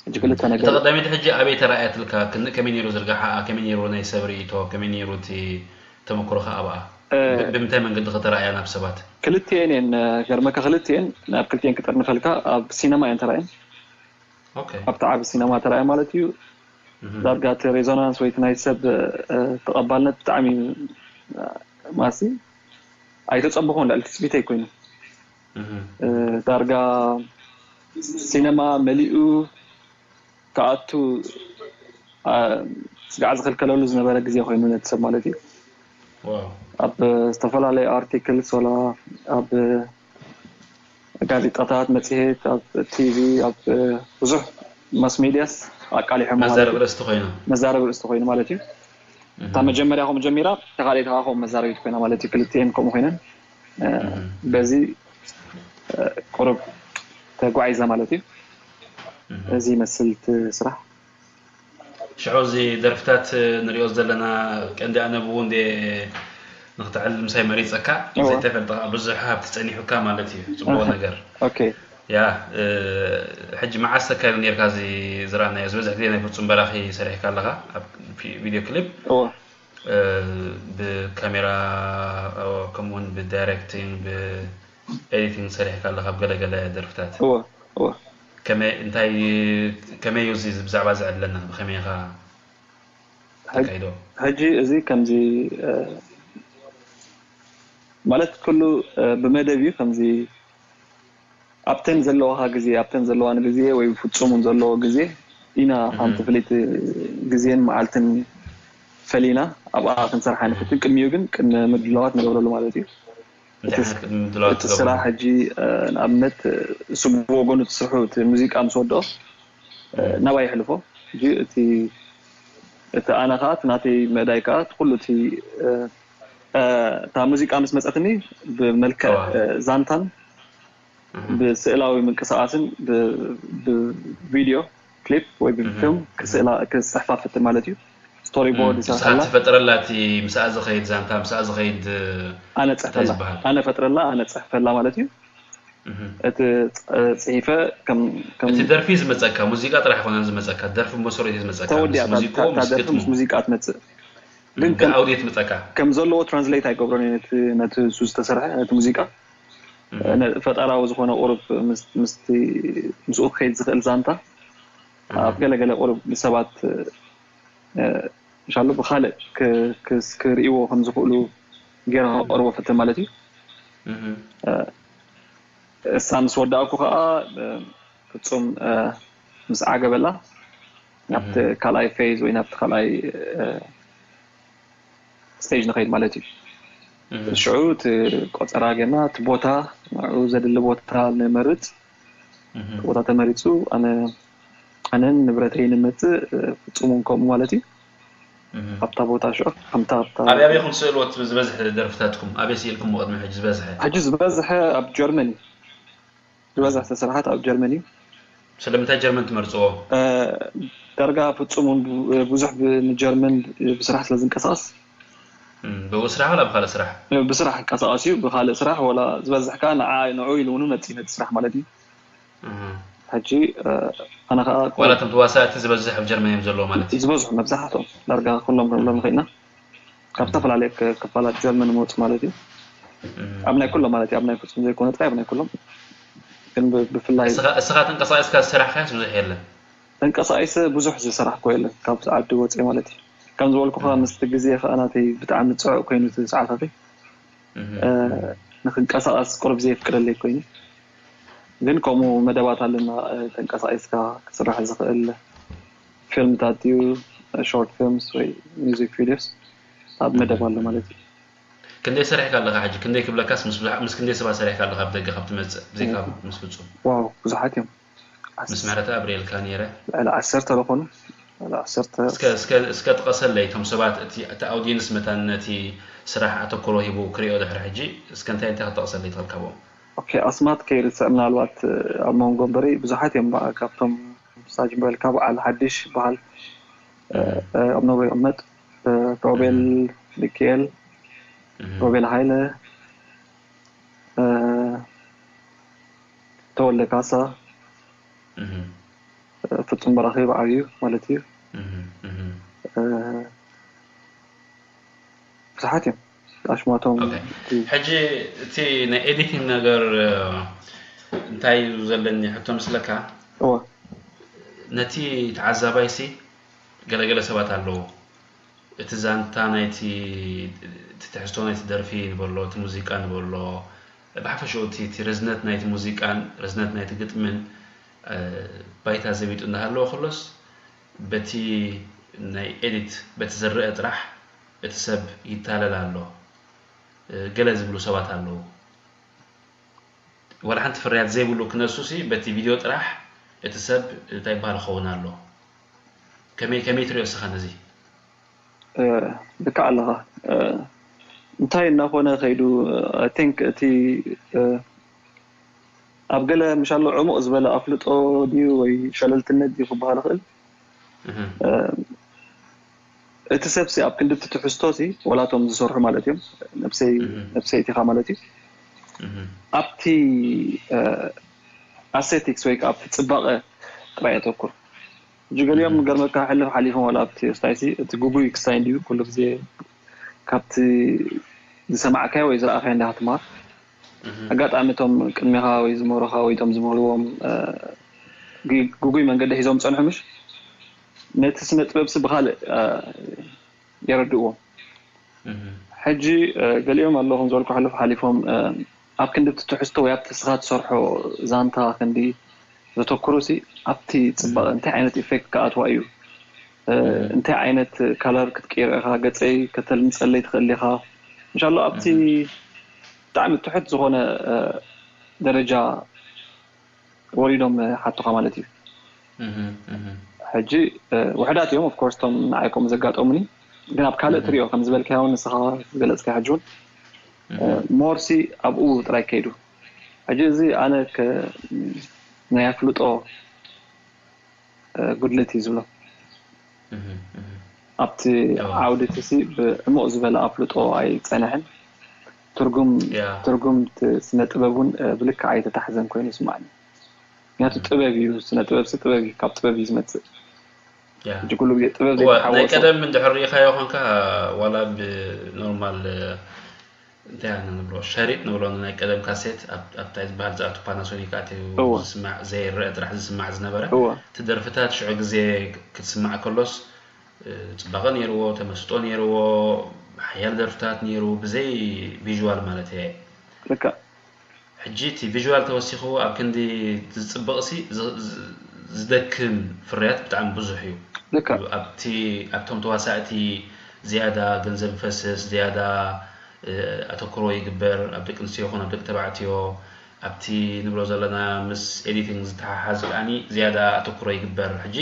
ሕጂ ክልተ ነገር። እታ ቀዳመይቲ ሕጂ ኣበይ ተራእያትልካ? ክንዲ ከመይ ነይሩ ዝርጋሓኣ? ከመይ ነይሩ ናይ ሰብ ርእይቶ? ከመይ ነይሩ እቲ ተመክሮኻ ኣብኣ? ብምንታይ መንገዲ ከተራእያ ናብ ሰባት? ክልቲኤን እየን ገርመካ፣ ክልቲኤን ናብ ክልቲኤን ክጥርንፈልካ ኣብ ሲነማ እየን ተራእየን። ኣብቲ ዓቢ ሲነማ ተራእየ ማለት እዩ። ዳርጋ እቲ ሬዞናንስ ወይ እቲ ናይ ሰብ ተቐባልነት ብጣዕሚ ማሲ ኣይተጸበኹን፣ ልዕሊ ትጽቢተይ ኮይኑ። ዳርጋ ሲነማ መሊኡ ክኣቱ ስጋዕ ዝኽልከለሉ ዝነበረ ግዜ ኮይኑ ነቲ ሰብ ማለት እዩ። ኣብ ዝተፈላለዩ ኣርቲክልስ ወላ ኣብ ጋዜጣታት፣ መፅሄት፣ ኣብ ቲቪ፣ ኣብ ብዙሕ ማስ ሜድያስ ኣቃሊሖም ማለት መዛረቢ እዩ። ርእስቲ ኮይኑ መዛረቢ ርእስቲ ኮይኑ ማለት እዩ። እታ መጀመርያ ከምኡ ጀሚራ፣ እታ ካልኣይቲ ከዓ ከምኡ መዛረቢት ኮይና ማለት እዩ። ክልቲኤን ከምኡ ኮይነን እ፣ በዚ እ፣ ቁሩብ ተጓዒዛ ማለት እዩ። እዚ ይመስል እቲ ስራሕ። ሽዑ እዚ ደርፍታት ንሪኦ ዘለና ቀንዲ ኣነ ብኡ እንደ ንክትዕል ምሳይ መሪፀካ እወ። ዘይተፈልጠ ከዓ ብዙሕ ሃብቲ ፀኒሑካ ማለት እዩ። ፅቡቅ ነገር። ኦኬ። ያ እ፣ ሕጂ መዓስ ተካይዱ ነርካ እዚ ዝረኣናዮ? ዝበዝሕ ግዜ ናይ ፍፁም በራኺ ሰሪሕካ ኣለኻ ኣብ ፊ- ቪድዮ ክሊፕ እወ። እ፣ ብካሜራ እ፣ ከምኡውን ብዳይሬክቲንግ ብኤዲቲንግ ሰሪሕካ ኣለኻ ኣብ ገለገለ ደርፍታት። እወ እወ። ከመይ እንታይ ከመይ እዩ እዚ ብዛዕባ እዚ ዕድለና ብኸመይ ኢኻ ተካይዶ? ሕጂ እዚ ከምዚ እ፣ ማለት ኩሉ እ፣ ብመደብ እዩ። ከምዚ ኣብተን ዘለዋኻ ግዜ ኣብተን ዘለዋን ግዜ ወይ ፍጹም እውን ዘለዎ ግዜ ኢና ሓንቲ ፍልይቲ ግዜን መዓልትን ፈሊና ኣብኣ ክንሰርሓ ንፍትን። ቅድሚኡ ግን ቅድሚ ምድላዋት ንገብረሉ ማለት እዩ። እንታይ ዓይነት ቅድሚ ምድላዋት እቲ ስራሕ ሕጂ ንኣብነት እሱ ብወገኑ እቲ ስርሑ እቲ ሙዚቃ ምስ ወድኦ ናባይ ይሕልፎ። ሕጂ እቲ እቲ ኣነ ከዓ እቲ ናተይ መእዳይ ከዓ እቲ ኩሉ እቲ እታ ሙዚቃ ምስ መፀትኒ ብመልክዕ ዛንታን ብስእላዊ ምንቅስቃስን ብቪድዮ ክሊፕ ወይ ብፊልም ክስዕላ ክፅሕፋ ፈትን ማለት እዩ። ስቶሪ ቦርድ ይሰርሓላ። ትፈጥረላ እቲ ምስኣ ዝኸይድ ዛንታ ምስኣ ዝኸይድ ኣነ ፅሕፈላ ኣነ ፈጥረላ ኣነ ፅሕፈላ ማለት እዩ። እቲ ፅሒፈ ከም እቲ ደርፊ ዝመፀካ ሙዚቃ ጥራሕ ይኮነን ዝመፀካ ደርፊ መሰረቱ ዝመፀካ ተወዲኣ ሙዚቃ ምስ ሙዚቃ ትመፅእ ግን ኣውዲት ምፀካ ከም ዘለዎ ትራንስሌት ኣይገብሮን እየ ነቲ እሱ ዝተሰርሐ ነቲ ሙዚቃ ፈጠራዊ ዝኾነ ቁሩብ ምስኡ ክኸይድ ዝኽእል ዛንታ ኣብ ገለገለ ቁሩብ ንሰባት ሻሉ ብካልእ ክርእይዎ ከም ዝኽእሉ ገይረ ከቕርቦ ፈትን ማለት እዩ። እሳ ምስ ወዳእኩ ከዓ ፍፁም ምስ ዓገበላ ናብቲ ካልኣይ ፌዝ ወይ ናብቲ ካልኣይ ስቴጅ ንኸይድ ማለት እዩ። ሽዑ እቲ ቆፀራ ጌርና እቲ ቦታ ንዕኡ ዘድሊ ቦታ ንመርፅ። እቲ ቦታ ተመሪፁ ኣነ ኣነን ንብረተይ ንምፅእ ፍፁም እውን ከምኡ ማለት እዩ። ኣብታ ቦታ ሽዑ ከምታ ኣብታ ኣበይ ኣበይ ኢኹም ትስእልዎ? እቲ ዝበዝሕ ደርፍታትኩም ኣበይ ስኢልኩምዎ ቅድሚ ሕጂ ዝበዝሐ? ሕጂ ዝበዝሐ ኣብ ጀርመን እዩ። ዝበዝሐ ስራሓት ኣብ ጀርመን እዩ። ስለምንታይ ጀርመን ትመርፅዎ? ዳርጋ ፍፁም እውን ብዙሕ ብ- ንጀርመን ብስራሕ ስለ ዝንቀሳቐስ እም፣ ብኡ ስራሕ ዋላ ብካልእ ስራሕ? ብስራሕ ይንቀሳቐስ እዩ። ብካልእ ስራሕ ወላ ዝበዝሕ ከዓ ንዓ ንዑ ኢሉ እውን መፅእ ነቲ ስራሕ ማለት እዩ። እህ። ሕጂ ኣነ ከዓ ዋላ እቶም ተዋሳእቲ ዝበዝሕ ኣብ ጀርመን እዮም ዘለዉ ማለት እዩ? ዝበዝሑ መብዛሕትኦም ዳርጋ ኩሎም ክንብሎም ንኽእልና ካብ ዝተፈላለዩ ክ- ክፋላት ጀርመን መፁ ማለት እዩ። እም። ኣብ ናይ ኩሎም ማለት እዩ። ኣብ ናይ ፍፁም ዘይኮነ ጥራይ ኣብ ናይ ኩሎም ግን ብ- ብፍላይ እስኻ እስኻ ተንቀሳቒስካ ዝሰራሕካዮስ ብዙሕ የለን? ተንቀሳቒሰ ብዙሕ ዝሰራሕኮ የለን ካብ ዓዲ ወፅየ ማለት እዩ። ከም ዝበልኩኻ ምስቲ ግዜ ከዓ ናተይ ብጣዕሚ ፅዑቕ ኮይኑ እቲ ሰዓታተይ እህ። እ፣ ንክንቀሳቐስ ቁሩብ ዘየፍቅደለይ ኮይኑ ግን ከምኡ መደባት ኣለና እ፣ ተንቀሳቒስካ ክስራሕ ዝኽእል ፊልምታት ድዩ ሾርት ፊልምስ ወይ ሚዚክ ቪዲዮስ ኣብ መደብ ኣሎ ማለት እዩ። ክንደይ ሰሪሕካ ኣለኻ ሕጂ? ክንደይ ክብለካስ ምስ ብዙሓ- ምስ ክንደይ ሰባት ሰሪሕካ ኣለኻ ብደገ ካብ ትመፅእ ብዘይካ ምስ ፍፁም? ዋው ብዙሓት እዮም። ምስ ምሕረተኣብ ርእየልካ ነይረ። ልዕሊ ዓሰርተ ዝኾኑ ልዕሊ ዓሰርተ እስከ እስከ እስከ ጥቀሰለይ እቶም ሰባት እቲ እቲ ኣውዲየንስ መታን ነቲ ስራሕ ኣተኩሮ ሂቡ ክሪኦ ድሕሪ ሕጂ እስከ እንታይ እንታይ ክጠቕሰለይ ትኽእል ካብኦም? ኦኬ ኣስማት ከይርስዕ ምናልባት ኣብ መንጎ እምበሪ ብዙሓት እዮም በ- ካብቶም ሳጅ በልካ በዓል ሓድሽ በዓል ኣብነቦ ይቕመጥ ሮቤል ሚካኤል ሮቤል ሃይለ ተወልደ ካሳ ፍጹም በራኺ ብዓብዩ ማለት እዩ። ብዙሓት እዮም ኣሽማቶም። ሕጂ እቲ ናይ ኤዲቲንግ ነገር እንታይ እዩ ዘለኒ ሕቶ ምስለካ? እወ ነቲ ተዓዛባይሲ ገለገለ ሰባት ኣለዉ እቲ ዛንታ ናይቲ እቲ ትሕዝቶ ናይቲ ደርፊ ንበሎ እቲ ሙዚቃ ንበሎ ብሓፈሽኡ እቲ እቲ ርዝነት ናይቲ ሙዚቃን ርዝነት ናይቲ ግጥምን ባይታ ዘቢጡ እንዳሃለወ ከሎስ በቲ ናይ ኤዲት በቲ ዝረአ ጥራሕ እቲ ሰብ ይታለል ኣሎ ገለ ዝብሉ ሰባት ኣለዉ። ዋላ ሓንቲ ፍርያት ዘይብሉ ክነሱ ሲ በቲ ቪድዮ ጥራሕ እቲ ሰብ እንታይ ይበሃል ክኸውን ኣሎ። ከመይ ከመይ ትሪኦ እስኻ ነዚ? ልክዕ ኣለኻ። እንታይ እናኾነ ከይዱ I think እቲ ኣብ ገለ ምሻሎ ዕሙቕ ዝበለ ኣፍልጦ ድዩ ወይ ሸለልትነት ድዩ ክበሃል ይኽእል። እቲ ሰብሲ ኣብ ክንዲ እቲ ትሕዝቶሲ ወላቶም ዝሰርሑ ማለት እዮም ነብሰይ ነብሰይ እቲኻ ማለት እዩ ኣብቲ ኣስቴቲክስ ወይ ከዓ ኣብቲ ፅባቐ ጥራይ የተኩር። ሕጂ ገሊኦም ገርመካ ሕልፍ ሓሊፎም ዋላ ኣብቲ ስታይሲ እቲ ጉጉይ ክሳይ እንድዩ ኩሉ ግዜ ካብቲ ዝሰማዕካዮ ወይ ዝረኣኻዮ እንዳ ክትማር ኣጋጣሚ እቶም ቅድሜኻ ወይ ዝምህሩኻ ወይ እቶም ዝምህርዎም ጉጉይ መንገዲ ሒዞም ዝፀንሑ ምሽ ነቲ ስነ ጥበብሲ ብካልእ የረድእዎም። ሕጂ ገሊኦም ኣለዉ ከም ዝበልኩ ሕልፍ ሓሊፎም ኣብ ክንዲ እቲ ትሕዝቶ ወይ ኣብቲ ንስኻ ትሰርሖ ዛንታ ክንዲ ዘተኩሩ ሲ ኣብቲ ፅባቐ እንታይ ዓይነት ኢፌክት ክኣትዋ እዩ እንታይ ዓይነት ከለር ክትቅይሮ ኢኻ ገፀይ ከተልምፀለይ ትኽእል ኢኻ ምሻሎ ኣብቲ ብጣዕሚ ትሑት ዝኾነ ደረጃ ወሪዶም ሓቶኻ ማለት እዩ። ሕጂ ውሕዳት እዮም ኦፍኮርስ እቶም ንዓይ ከምኡ ዘጋጠሙኒ ግን ኣብ ካልእ ትሪኦ ከም ዝበልካዮ ንስኻ ዝገለፅካ ሕጂ እውን ሞርሲ ኣብኡ ጥራይ ከይዱ ሕጂ እዚ ኣነ ናይ ኣፍልጦ ጉድለት እዩ ዝብሎ። ኣብቲ ዓውዲ እቲ ሲ ብዕሙቕ ዝበለ ኣፍልጦ ኣይፀንሐን። ትርጉም ትርጉም ስነ ጥበብ እውን ብልክዕ ኣይተታሕዘን ኮይኑ ይስማዓኒ። ምክንያቱ ጥበብ እዩ፣ ስነ ጥበብ ሲ ጥበብ እዩ፣ ካብ ጥበብ እዩ ዝመፅእ። ሕጂ ኩሉ ግዜ ጥበብ ዘይተሓወሶ ናይ ቀደም እንድሕር ርኢኻዮ ኾንካ ዋላ ብኖርማል እንታይ ኢና ንብሎ ሸሪጥ ንብሎ ናይ ቀደም ካሴት ኣብታይ ዝበሃል ዝኣቱ ፓናሶኒክ ኣትዩ ዝስማዕ ዘይረአ ጥራሕ ዝስማዕ ዝነበረ እቲ ደርፍታት ሽዑ ግዜ ክትስማዕ ከሎስ ፅባቐ ነይርዎ ተመስጦ ነይርዎ ሓያል ደርፍታት ነይሩ ብዘይ ቪዥዋል ማለት እየ ልክዕ ሕጂ እቲ ቪዥዋል ተወሲኹ ኣብ ክንዲ ዝፅብቕ ሲ ዝደክም ፍርያት ብጣዕሚ ብዙሕ እዩ ኣብቲ ኣብቶም ተዋሳእቲ ዝያዳ ገንዘብ ይፈስስ ዝያዳ ኣተኩሮ ይግበር ኣብ ደቂ ኣንስትዮ ይኹን ኣብ ደቂ ተባዕትዮ ኣብቲ ንብሎ ዘለና ምስ ኤዲቲንግ ዝተሓሓዝ ከዓኒ ዝያዳ ኣተኩሮ ይግበር ሕጂ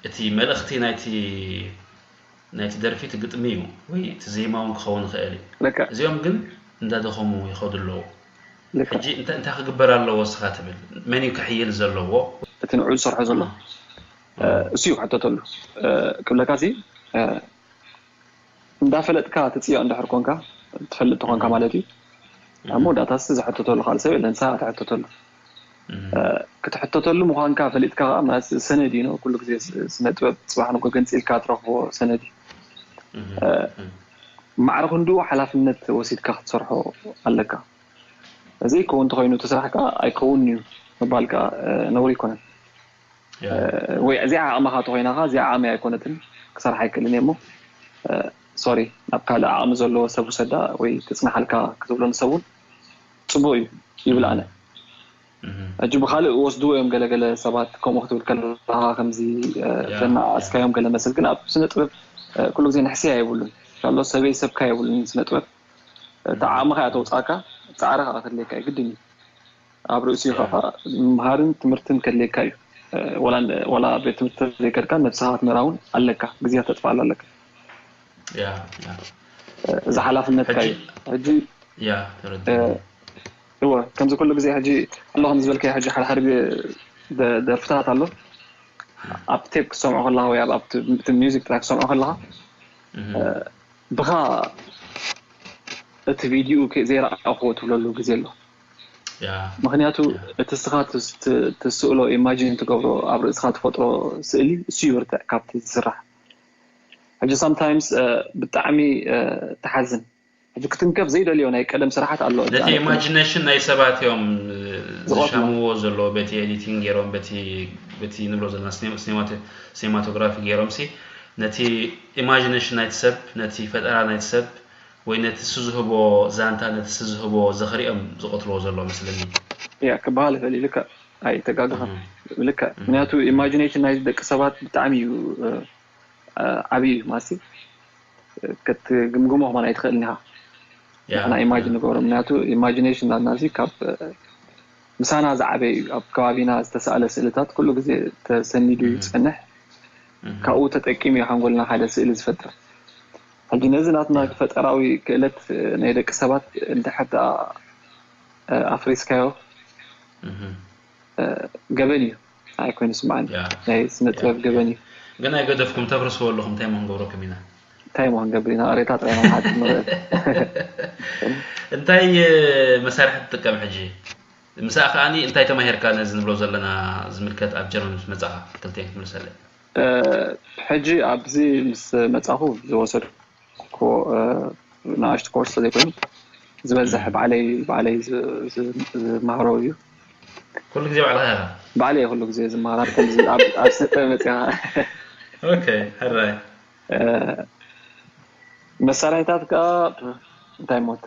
እቲ መልእኽቲ ናይቲ ናይቲ ደርፊ እቲ ግጥሚ እዩ ወይ እቲ ዜማ እውን ክኸውን ይኽእል እዩ። ልክዕ እዚኦም ግን እንዳደኸሙ ይኸዱ ኣለዉ። ልክዕ ሕጂ እንታይ እንታይ ክግበር ኣለዎ እስኻ ትብል? መን እዩ ክሕይል ዘለዎ? እቲ ንዑ ዝሰርሖ ዘሎ እሱ እዩ ክሕተተሉ። ክብለካ ሲ እንዳፈለጥካ ትፅዮ እንድሕር ኮንካ፣ ትፈልጥ ተኾንካ ማለት እዩ። ኣብ መወዳእታ ሲ ዝሕተተሉ ካልእ ሰብ የለን፣ ንስኻ ትሕተተሉ። ክትሕተተሉ ምዃንካ ፈሊጥካ ከዓ ማለት ሰነድ እዩ። ኩሉ ግዜ ስነ ጥበብ ፅባሕ ንጎ ገንፂልካ ትረኽቦ ሰነድ እዩ። ማዕረ ክንድኡ ሓላፍነት ወሲድካ ክትሰርሖ ኣለካ። እዚ ይከውን እንተኮይኑ እቲ ስራሕ ከዓ ኣይከውን እዩ ምባል ከዓ ነውሪ ኣይኮነን። ወይ እዚኣ ዓቕምኻ ተኮይና ከዓ እዚኣ ዓቕሚ ኣይኮነትን ክሰርሕ ኣይክእልን እየ እሞ ሶሪ ናብ ካልእ ዓቕሚ ዘለዎ ሰብ ውሰዳ ወይ ትፅናሓልካ ክትብሎ ንሰብ እውን ፅቡቅ እዩ ይብል ኣነ። ሕጂ ብካልእ ወስድዎ እዮም ገለገለ ሰባት ከምኡ ክትብል ከለካ ከምዚ ተናኣስካዮም ገለ መስል ግን ኣብ ስነ ጥበብ ኩሉ ግዜ ንሕስያ የብሉን። ካሎ ሰበይ ሰብካ የብሉን ስነ ጥበብ። እቲ ዓቕምኻ እያ ተውፃእካ፣ ፃዕሪ ከዓ ከድልየካ እዩ ግድን እዩ። ኣብ ርእሲኡ ከዓ ምምሃርን ትምህርትን ከድልየካ እዩ። ዋላ ቤት ትምህርቲ ዘይከድካ ነብስኻ ክትምህራ እውን ኣለካ፣ ግዜ ክተጥፍኣሉ ኣለካ። ያ ያ እዚ ሓላፍነትካ እዩ። ሕጂ ያ ተረድእ እወ ከምዚ ኩሉ ግዜ ሕጂ ኣሎ ከም ዝበልካዮ ሕጂ ሓደ ሓደ ግዜ ደ- ደርፍታት ኣሎ ኣብ ቴፕ ክትሰምዖ ከለካ ወይ ኣብ ኣብቲ ሚዚክ ጥራይ ክትሰምዖ ከለካ ብኻ እቲ ቪዲዮ ከ- ዘይረኣኽዎ ትብለሉ ግዜ ኣሎ። ያ ምክንያቱ እቲ ስኻ ትስ- ት- ትስእሎ ኢማጂን ትገብሮ ኣብ ርእስኻ ትፈጥሮ ስእሊ እሱ ይብርትዕ ካብቲ ዝስራሕ። ሕጂ ሳምታይምስ ብጣዕሚ ትሓዝን። ሕጂ ክትንከፍ ዘይደልዮ ናይ ቀደም ስራሓት ኣሎ። ነቲ ኢማጂነሽን ናይ ሰባት እዮም ዝቐትሎ። ዝሻምዎ ዘለዎ በቲ ኤዲቲንግ ገይሮም በቲ በቲ ንብሎ ዘለና ሲኔማቶግራፊ ገይሮም ሲ ነቲ ኢማጂነሽን ናይቲ ሰብ ነቲ ፈጠራ ናይቲ ሰብ ወይ ነቲ እሱ ዝህቦ ዛንታ ነቲ እሱ ዝህቦ ዝኽሪ እዮም ዝቐትልዎ ዘሎ መስለኒ። ያ ክበሃል ይኽእል እዩ። ልክዕ ኣይተጋግኻን። ልክዕ ምክንያቱ ኢማጂኔሽን ናይ ደቂ ሰባት ብጣዕሚ እዩ እ፣ ዓብዪ እዩ ማለት እዩ። ክትግምግሞ ከማን ኣይትኽእልን ኢኻ። ያ ንሕና ኢማጂን ንገብሮ ምክንያቱ ኢማጂኔሽን ናትና እዚ ካብ እ፣ ምሳና ዝዓበየ እዩ። ኣብ ከባቢና ዝተሰኣለ ስእልታት ኩሉ ግዜ ተሰኒዱ እዩ ዝጸንሕ። ካብኡ ተጠቂሙ እዩ ሓንጎልና ሓደ ስእሊ ዝፈጥር። ሕጂ ነዚ ናትና ፈጠራዊ ክእለት እ፣ ናይ ደቂ ሰባት እንድሕር ደኣ እ፣ ኣፍሪስካዮ እህ። እ፣ ገበን እዩ። ኣይኮይኑ ስምዓኒ ያ ናይ ስነ ጥበብ ገበን እዩ። ግን ኣይገደፍኩም ተፍርስዎ ኣለኹም እንታይ ሞ ክንገብረኩም ኢና። እንታይ ሞ ክንገብር ኢና? ሬታ ጥራይ ኢና ንሓትት ንኽእል። እንታይ እ፣ መሳርሒ ትጥቀም ሕጂ? ምሳእ ከኣኒ እንታይ ተማሂርካ ነዚ ንብሎ ዘለና ዝምልከት ኣብ ጀርመን ምስ መጻኻ ክልቴን ክትምልሰለይ። እ፣ ሕጂ ኣብዚ ምስ መጻኹ ዝወሰድኩ እ፣ ንኣሽቱ ኮርስ ዘይኮይኑ ዝበዝሕ ባዕለይ ባዕለይ ዝ- ዝ- ዝማሃሮ እዩ። ኩሉ ግዜ ባዕልኻ ኢኻ። ባዕለይ ኩሉ ግዜ ዝማሃር ኣብ ከምዚ ኣብ ኣብ ስጠ መጺኻ ኦኬ ሕራይ እ፣ መሳርሒታት ከዓ እንታይ ሞት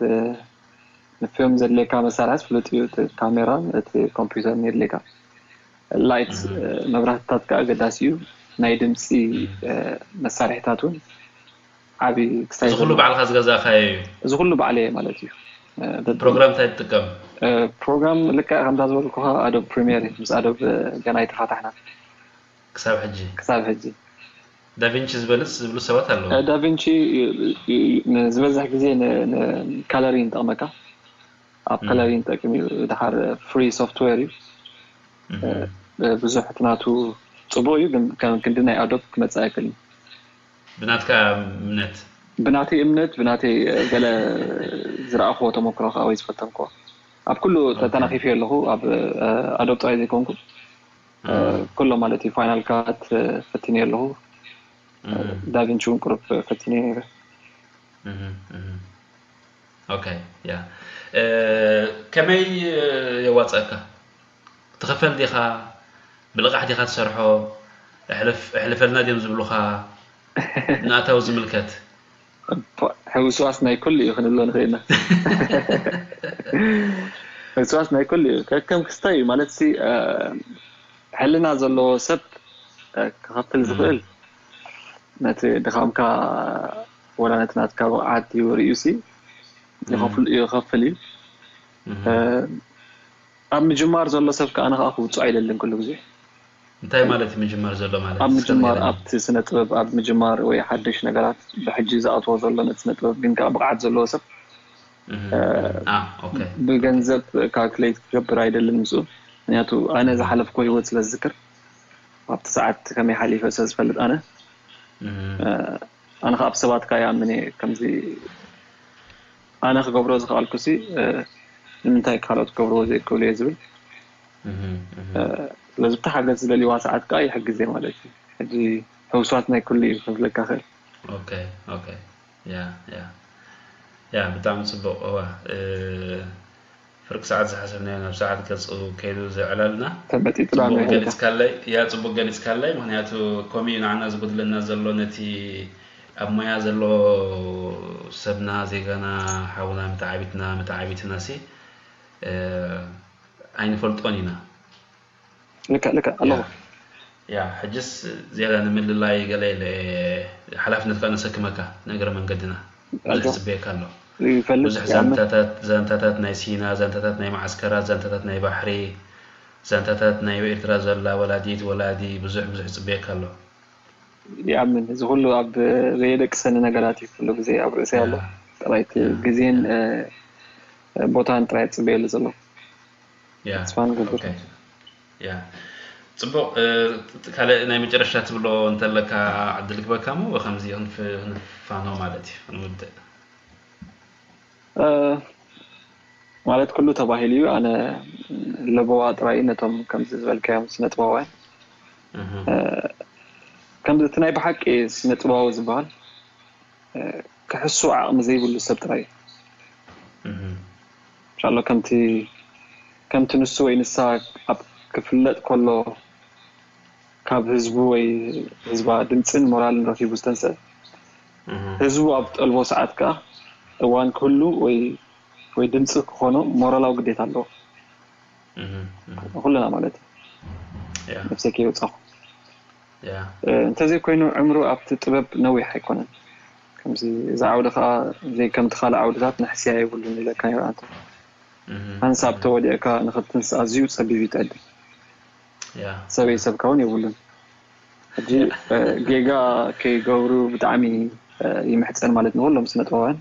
ንፊልም ዘድልየካ መሳርሒ ፍሉጥ እዩ። እቲ ካሜራን እቲ ኮምፒውተርን የድልየካ። ላይት እ፣ መብራህትታት ከዓ ኣገዳሲ እዩ። ናይ ድምፂ እ፣ መሳርሒታት እውን ዓብዪ ክሳይ እዚ ኩሉ ባዕልኻ ዝገዛእካዮ እዩ። እዚ ኩሉ ባዕለየ ማለት እዩ። እ፣ በብ- ፕሮግራም እንታይ ትጥቀም? እ፣ ፕሮግራም ልክዕ ከምዛ ዝበልኩኻ ኣዶብ ፕሪሚየር እዩ። ምስ ኣዶብ እ፣ ገና ኣይተፋታሕናን ክሳብ ሕጂ ክሳብ ሕጂ። ዳቪንቺ ዝበልጽ ዝብሉ ሰባት ኣለዉ። እ፣ ዳቪንቺ እ፣ እ፣ እ፣ ዝበዝሕ ግዜ ንካለሪን ይጠቕመካ። ኣብ ከለሪን ይጠቅም እዩ። ድሓር ፍሪ ሶፍትዌር እዩ። እ፣ ብዙሕ እቲ ናቱ ፅቡቅ እዩ፣ ግን ከም ክንዲ ናይ ኣዶብ ክመፅእ ኣይክእልን። ብናትካ እምነት ብናተይ እምነት ብናተይ እ፣ ገለ ዝረኣኽዎ ተመክሮ ከዓ ወይ ዝፈተንክዎ ኣብ ኩሉ ተተናኺፈ ኣለኹ። ኣብ እ፣ ኣዶብ ጥራይ ዘይኮንኩ እ፣ ኩሎም ማለት እዩ። ፋይናል ካት እ፣ ፈቲነ ኣለኹ። ዳቪንቺ እውን ቅሩብ ፈቲነ ነይረ። እህ፣ እህ። ኦኬ ያ ከመይ የዋፀእካ? ትኽፈል ዲኻ? ብልቓሕ ዲኻ ትሰርሖ? እሕልፈልና ድዮም ዝብሉኻ? ንኣታዊ ዝምልከት ሕውስዋስ ናይ ኩሉ እዩ ክንብሎ ንኽእል ኢና። ሕውስዋስ ናይ ኩሉ እዩ። ከከም ክስታይ እዩ ማለት ሲ ሕልና ዘለዎ ሰብ ክኸፍል ዝኽእል ነቲ ድኻምካ ወላ ነቲ ናትካ ብቕዓት እዩ ርእዩ ሲ ይኸፍል እዩ። ኣብ ምጅማር ዘሎ ሰብ ከዓ ንኸዓ ክውፅኦ ኣይደልን ኩሉ ግዜ። እንታይ ማለት እዩ ምጅማር ዘሎ ማለት ኣብ እስከ ምጅማር ንገረኒ። ኣብቲ ስነ ጥበብ ኣብ ምጅማር ወይ ሓድሽ ነገራት ብሕጂ ዝኣትዎ ዘሎ ነቲ ስነ ጥበብ ግን ከዓ ብቕዓት ዘለዎ ሰብ እህ፣ እ፣ አ፣ ኦኬ። ብገንዘብ ካልኩሌት ክገብር ኣይደልን ምስኡ። ምክንያቱ ኣነ እህ፣ ዝሓለፍኮ ህይወት ስለ ዝዝክር ኣብቲ ሰዓት ከመይ ሓሊፈ ስለ ዝፈልጥ ኣነ እህ፣ እ፣ ኣነ ከዓ ብሰባት ከዓ ይኣምን እየ። ከምዚ ኣነ ክገብሮ ዝኽኣልኩ ሲ እ፣ ንምንታይ ካልኦት ክገብርዎ ዘይክእሉ እየ ዝብል እህ፣ እህ። እ፣ ስለዚ እቲ ሓገዝ ዝደልይዋ ሰዓት ከዓ ይሕግዝ እየ ማለት እዩ። ሕጂ ሕውስዋት ናይ ኩሉ እዩ ክብለካ ክእል። ኦኬ፣ ኦኬ። ያ፣ ያ። ያ፣ ብጣዕሚ ጽቡቕ። እዋ፣ እ፣ ፍርቂ ሰዓት ዝሓሰብናዮ ናብ ሰዓት ገጹ ከይዱ ዘዕላልና። ተመጢጥና ጽቡቕ ንሕልካ ገሊጽካለይ። ያ፣ ጽቡቕ ገሊጽካለይ። ምኽንያቱ ከምኡ እዩ ንዓና ዝጎድለና ዘሎ ነቲ ኣብ ሞያ ዘሎ ሰብና፣ ዜጋና፣ ሓውና፣ መተዓቢትና፣ መተዓቢትና ሲ፣ እ፣ ኣይንፈልጦን ኢና። ልክዕ ልክዕ ያ፣ ኣለኹ ያ፣ ሕጅስ ዝያዳ ንምልላይ ገለ ኢለ ሓላፍነት ከዓ ነሰክመካ፣ ንእግረ መንገድና ብዙሕ ኣጆ ዝጽበየካ ኣሎ። ይፈልጥ ብዙሕ ይኣምን ዛንታታት፣ ዛንታታት ናይ ሲና፣ ዛንታታት ናይ መዓስከራት፣ ዛንታታት ናይ ባሕሪ፣ ዛንታታት ናይ ኤርትራ ዘላ ወላዲት፣ ወላዲ፣ ብዙሕ ብዙሕ ይጽበየካ ኣሎ። ይኣምን እዚ ኩሉ ኣብ ዘየደቅሰኒ ነገራት እዩ ኩሉ ግዜ ኣብ ርእሰይ ያ፣ ኣሎ። ጥራይ እቲ ያ፣ ግዜን ያ፣ እ፣ ቦታን ጥራይ ጽበየሉ ዘለኹ። ያ፣ ተስፋ ንገብር። ኦኬ። ያ። ጽቡቕ፣ እ፣ ካልእ ናይ መጨረሻ ትብሎ እንተለካ ዕድል ክበካ እሞ ብኸምዚ ክንፍ-፣ ክንፋኖ ማለት እዩ፣ ክንውድእ። እ፣ ማለት ኩሉ ተባሂሉ እዩ። ኣነ ለበዋ ጥራይ ነቶም ከምዚ ዝበልካዮም ስነ ጥበባውያን እህ፣ እ፣ ከምዚ እቲ ናይ ብሓቂ ስነ ጥበባዊ ዝበሃል እ፣ ክሕሱ ዓቕሚ ዘይብሉ ሰብ ጥራይ እዩ። እህ፣ ኢንሻሎ ከምቲ ከምቲ ንሱ ወይ ንሳ ኣብ ክፍለጥ ከሎ ካብ ህዝቡ ወይ ህዝባ ድምፅን ሞራልን ረኪቡ ዝተንስአ እህ፣ ህዝቡ ኣብ ጠልቦ ሰዓት ከዓ እዋን ክህሉ ወይ ወይ ድምፂ ክኾኖ ሞራላዊ ግዴታ ኣለዎ እህ፣ እህ። ኩልና ማለት እዩ ያ፣ ነብሰይ ከይወፃኹ ያ፣ እ፣ እንተዘይኮይኑ ዕምሩ ኣብቲ ጥበብ ነዊሕ ኣይኮነን ከምዚ እዚ ዓውዲ ከዓ ዘይከምቲ ካልእ ዓውድታት ንሕስያ የብሉን ኢለካ ነይረ ኣንተ እህ፣ ሓንሳብ እህ። ተወዲእካ ንክትንስ ኣዝዩ ፀቢብ እዩ ትዕድል ያ፣ ሰበይ ሰብካ እውን የብሉን ሕጂ እ፣ ጌጋ ከይገብሩ ብጣዕሚ እ፣ ይምሕፀን ማለት ንኩሎም ስነ ጥበባውያን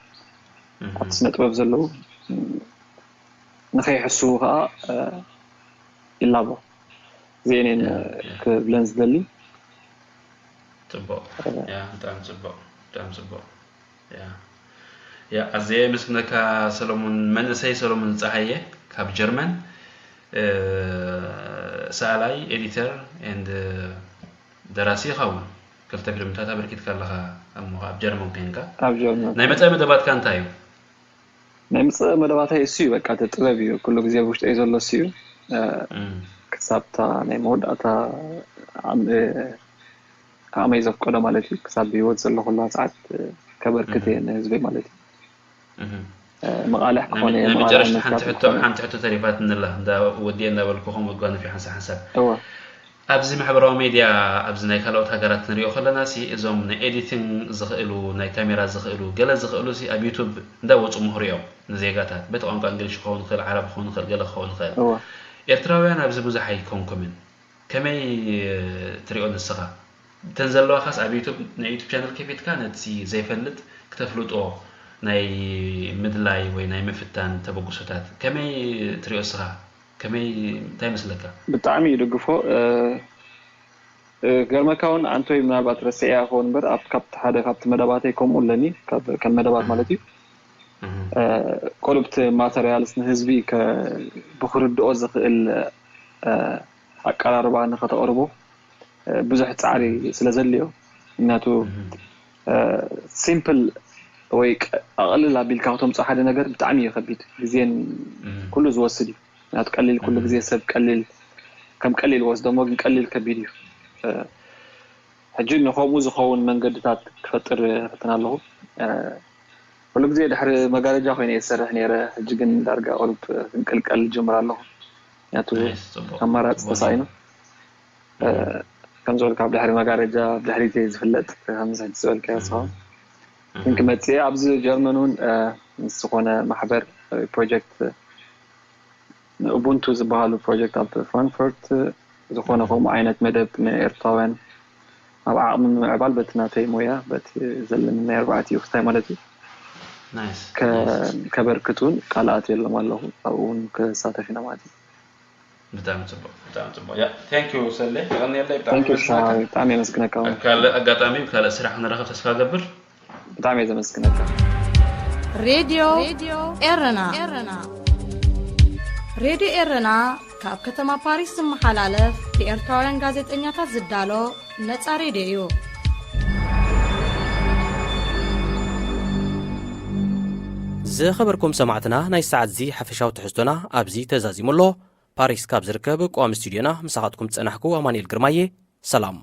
እህ፣ ኣብቲ ስነ ጥበብ ዘለዉ እ፣ ንከይሕስዉ ከዓ እ፣ ይላቦ እዚአኔን ያ፣ እ፣ ያ። ክብለን ዝደሊ ጽቡቕ። እ፣ ያ፣ ብጣዕሚ ጽቡቕ፣ ብጣዕሚ ጽቡቕ። ያ፣ ያ፣ ኣዝየ የመስግነካ ሰሎሙን፣ መንእሰይ ሰሎሙን ጸሃየ ካብ ጀርመን፣ እ፣ ሰኣላይ፣ ኤዲተር ኤንድ ደራሲ ይኸውን። ክልተ ፊልምታት ኣበርኪትካ ኣለኻ እሞ ኣብ ጀርመን ኮንካ። ኣብ ጀርመን ናይ መጻኢ መደባትካ እንታይ እዩ? ናይ ምጽእ መደባታይ እሱ እዩ በቃ እቲ ጥበብ እዩ ኩሉ ግዜ ኣብ ውሽጠይ ዘሎ እሱ እዩ እ፣ እም፣ ክሳብታ ናይ መወዳእታ ዓም- እ፣ ዓቕመይ ዘፍቀዶ ማለት እዩ ክሳብ ብህይወት ዘለኹላ ሰዓት እ፣ ከበርክት እም፣ እየ ንህዝበይ ማለት እዩ እም። እ፣ መቓልሕ ናይ ክኾነ መ- እየ ናይ መቓልሕ መጨረሽታ ሓንቲ መዝካብ ሕቶ ክኾነ ሓንቲ ሕቶ ተሪፋትኒ ኣላ እንዳ ወዲየ እንዳበልኩ ከምኡ ጓንፍ ሓንሳ ሓንሳብ እወ ኣብዚ ማሕበራዊ ሜድያ ኣብዚ ናይ ካልኦት ሃገራት ንሪኦ ከለና ሲ እዞም ናይ ኤዲቲንግ ዝኽእሉ ናይ ካሜራ ዝኽእሉ ገለ ዝኽእሉ ሲ ኣብ ዩቱብ እንዳወፁ ምህሩ እዮም ንዜጋታት በቲ ቋንቋ እንግሊሽ ክኸውን ይኽእል ዓረብ ክኸውን ይኽእል ገለ ክኸውን ይኽእል እወ ኤርትራውያን ኣብዚ ብዙሕ ኣይኮንኩምን ከመይ ትሪኦ ንስኻ እተን ዘለዋኻስ ኣብ ዩቱብ ናይ ዩቱብ ቻነል ከፊትካ ነቲ ዘይፈልጥ ክተፍልጦ ናይ ምድላይ ወይ ናይ ምፍታን ተበግሶታት ከመይ ትሪኦ ንስኻ ከመይ እንታይ ይመስለካ? ብጣዕሚ ይድግፎ እ፣ እ፣ ገርመካ እውን ኣንቶይ ምናልባት ረስዐያ ክኸውን እምበር ኣብ ካብቲ ሓደ ካብቲ መደባተይ ከምኡ ኣለኒ ካብ ከም መደባት ማለት እዩ እ፣ ቁሩብቲ ማተርያልስ ንህዝቢ ከ- ብክርድኦ ዝኽእል እ፣ ኣቀራርባ ንኸተቕርቦ እ፣ ብዙሕ ፃዕሪ ስለ ዘድልዮ ምክንያቱ ሲምፕል ወይ ቀ- ኣቕልል ኣቢልካ ክተምፅኦ ሓደ ነገር ብጣዕሚ እዩ ከቢድ ግዜን ኩሉ ዝወስድ እዩ ምክንያቱ ቀሊል ኩሉ ግዜ ሰብ ቀሊል ከም ቀሊል ወስዶሞ ግን ቀሊል ከቢድ እዩ እ፣ ሕጂ ንከምኡ ዝኸውን መንገድታት ክፈጥር ፈትን ኣለኹ እ፣ ኩሉ ግዜ ድሕሪ መጋረጃ ኮይነ እየ ዝሰርሕ ነይረ ሕጂ ግን ዳርጋ ቁሩብ ክንቅልቀል ጅምር ኣለኹ ምክንያቱ ናይስ፣ ጽቡቕ፣ ኣማራፂ ጽቡቕ ተሳኢኑ ኔሩ። ከም ዝበልካ ኣብ ድሕሪ መጋረጃ ኣብ ድሕሪት እየ ዝፍለጥ ከምዚ ሕጂ ዝበልካዮ ስኻ ግን ክመፅእ ኣብዚ ጀርመን እውን ምስ ዝኾነ ማሕበር ፕሮጀክት ኡቡንቱ ዝበሃሉ ፕሮጀክት ኣብ ፍራንክፈርት ዝኾነ ከምኡ ዓይነት መደብ ንኤርትራውያን ኣብ ዓቕሚ ንምዕባል በቲ ናተይ ሞያ በቲ ዘለኒ ናይ ኣርባዕቲኡ ክስታይ ማለት እዩ ናይስ ከ- ከበርክት እውን ቃል ኣትየሎም ኣለኹ። ኣብኡ እውን ክሳተፍ ኢና ማለት እዩ። ብጣዕሚ ፅቡቅ ብጣዕሚ ፅቡቅ ያ thank you ሰሌ የቐንየለይ ብጣዕሚ Thank you የመስግነካ። ብጣዕሚ የመስግነካ። ኣብ ካልእ ኣጋጣሚ ብካልእ ስራሕ ክንረኸብ ተስፋ ገብር። ብጣዕሚ እየ ዘመስግነካ። ሬድዮ ኤረና ሬድዮ ኤረና ካብ ከተማ ፓሪስ ዝመሓላለፍ ብኤርትራውያን ጋዜጠኛታት ዝዳሎ ነጻ ሬድዮ እዩ። ዝኸበርኩም ሰማዕትና፣ ናይ ሰዓት እዚ ሓፈሻዊ ትሕዝቶና ኣብዚ ተዛዚሙ ኣሎ። ፓሪስ ካብ ዝርከብ ቋሚ ስቱድዮና ምሳኻትኩም ዝጸናሕኩ ኣማኑኤል ግርማየ። ሰላም።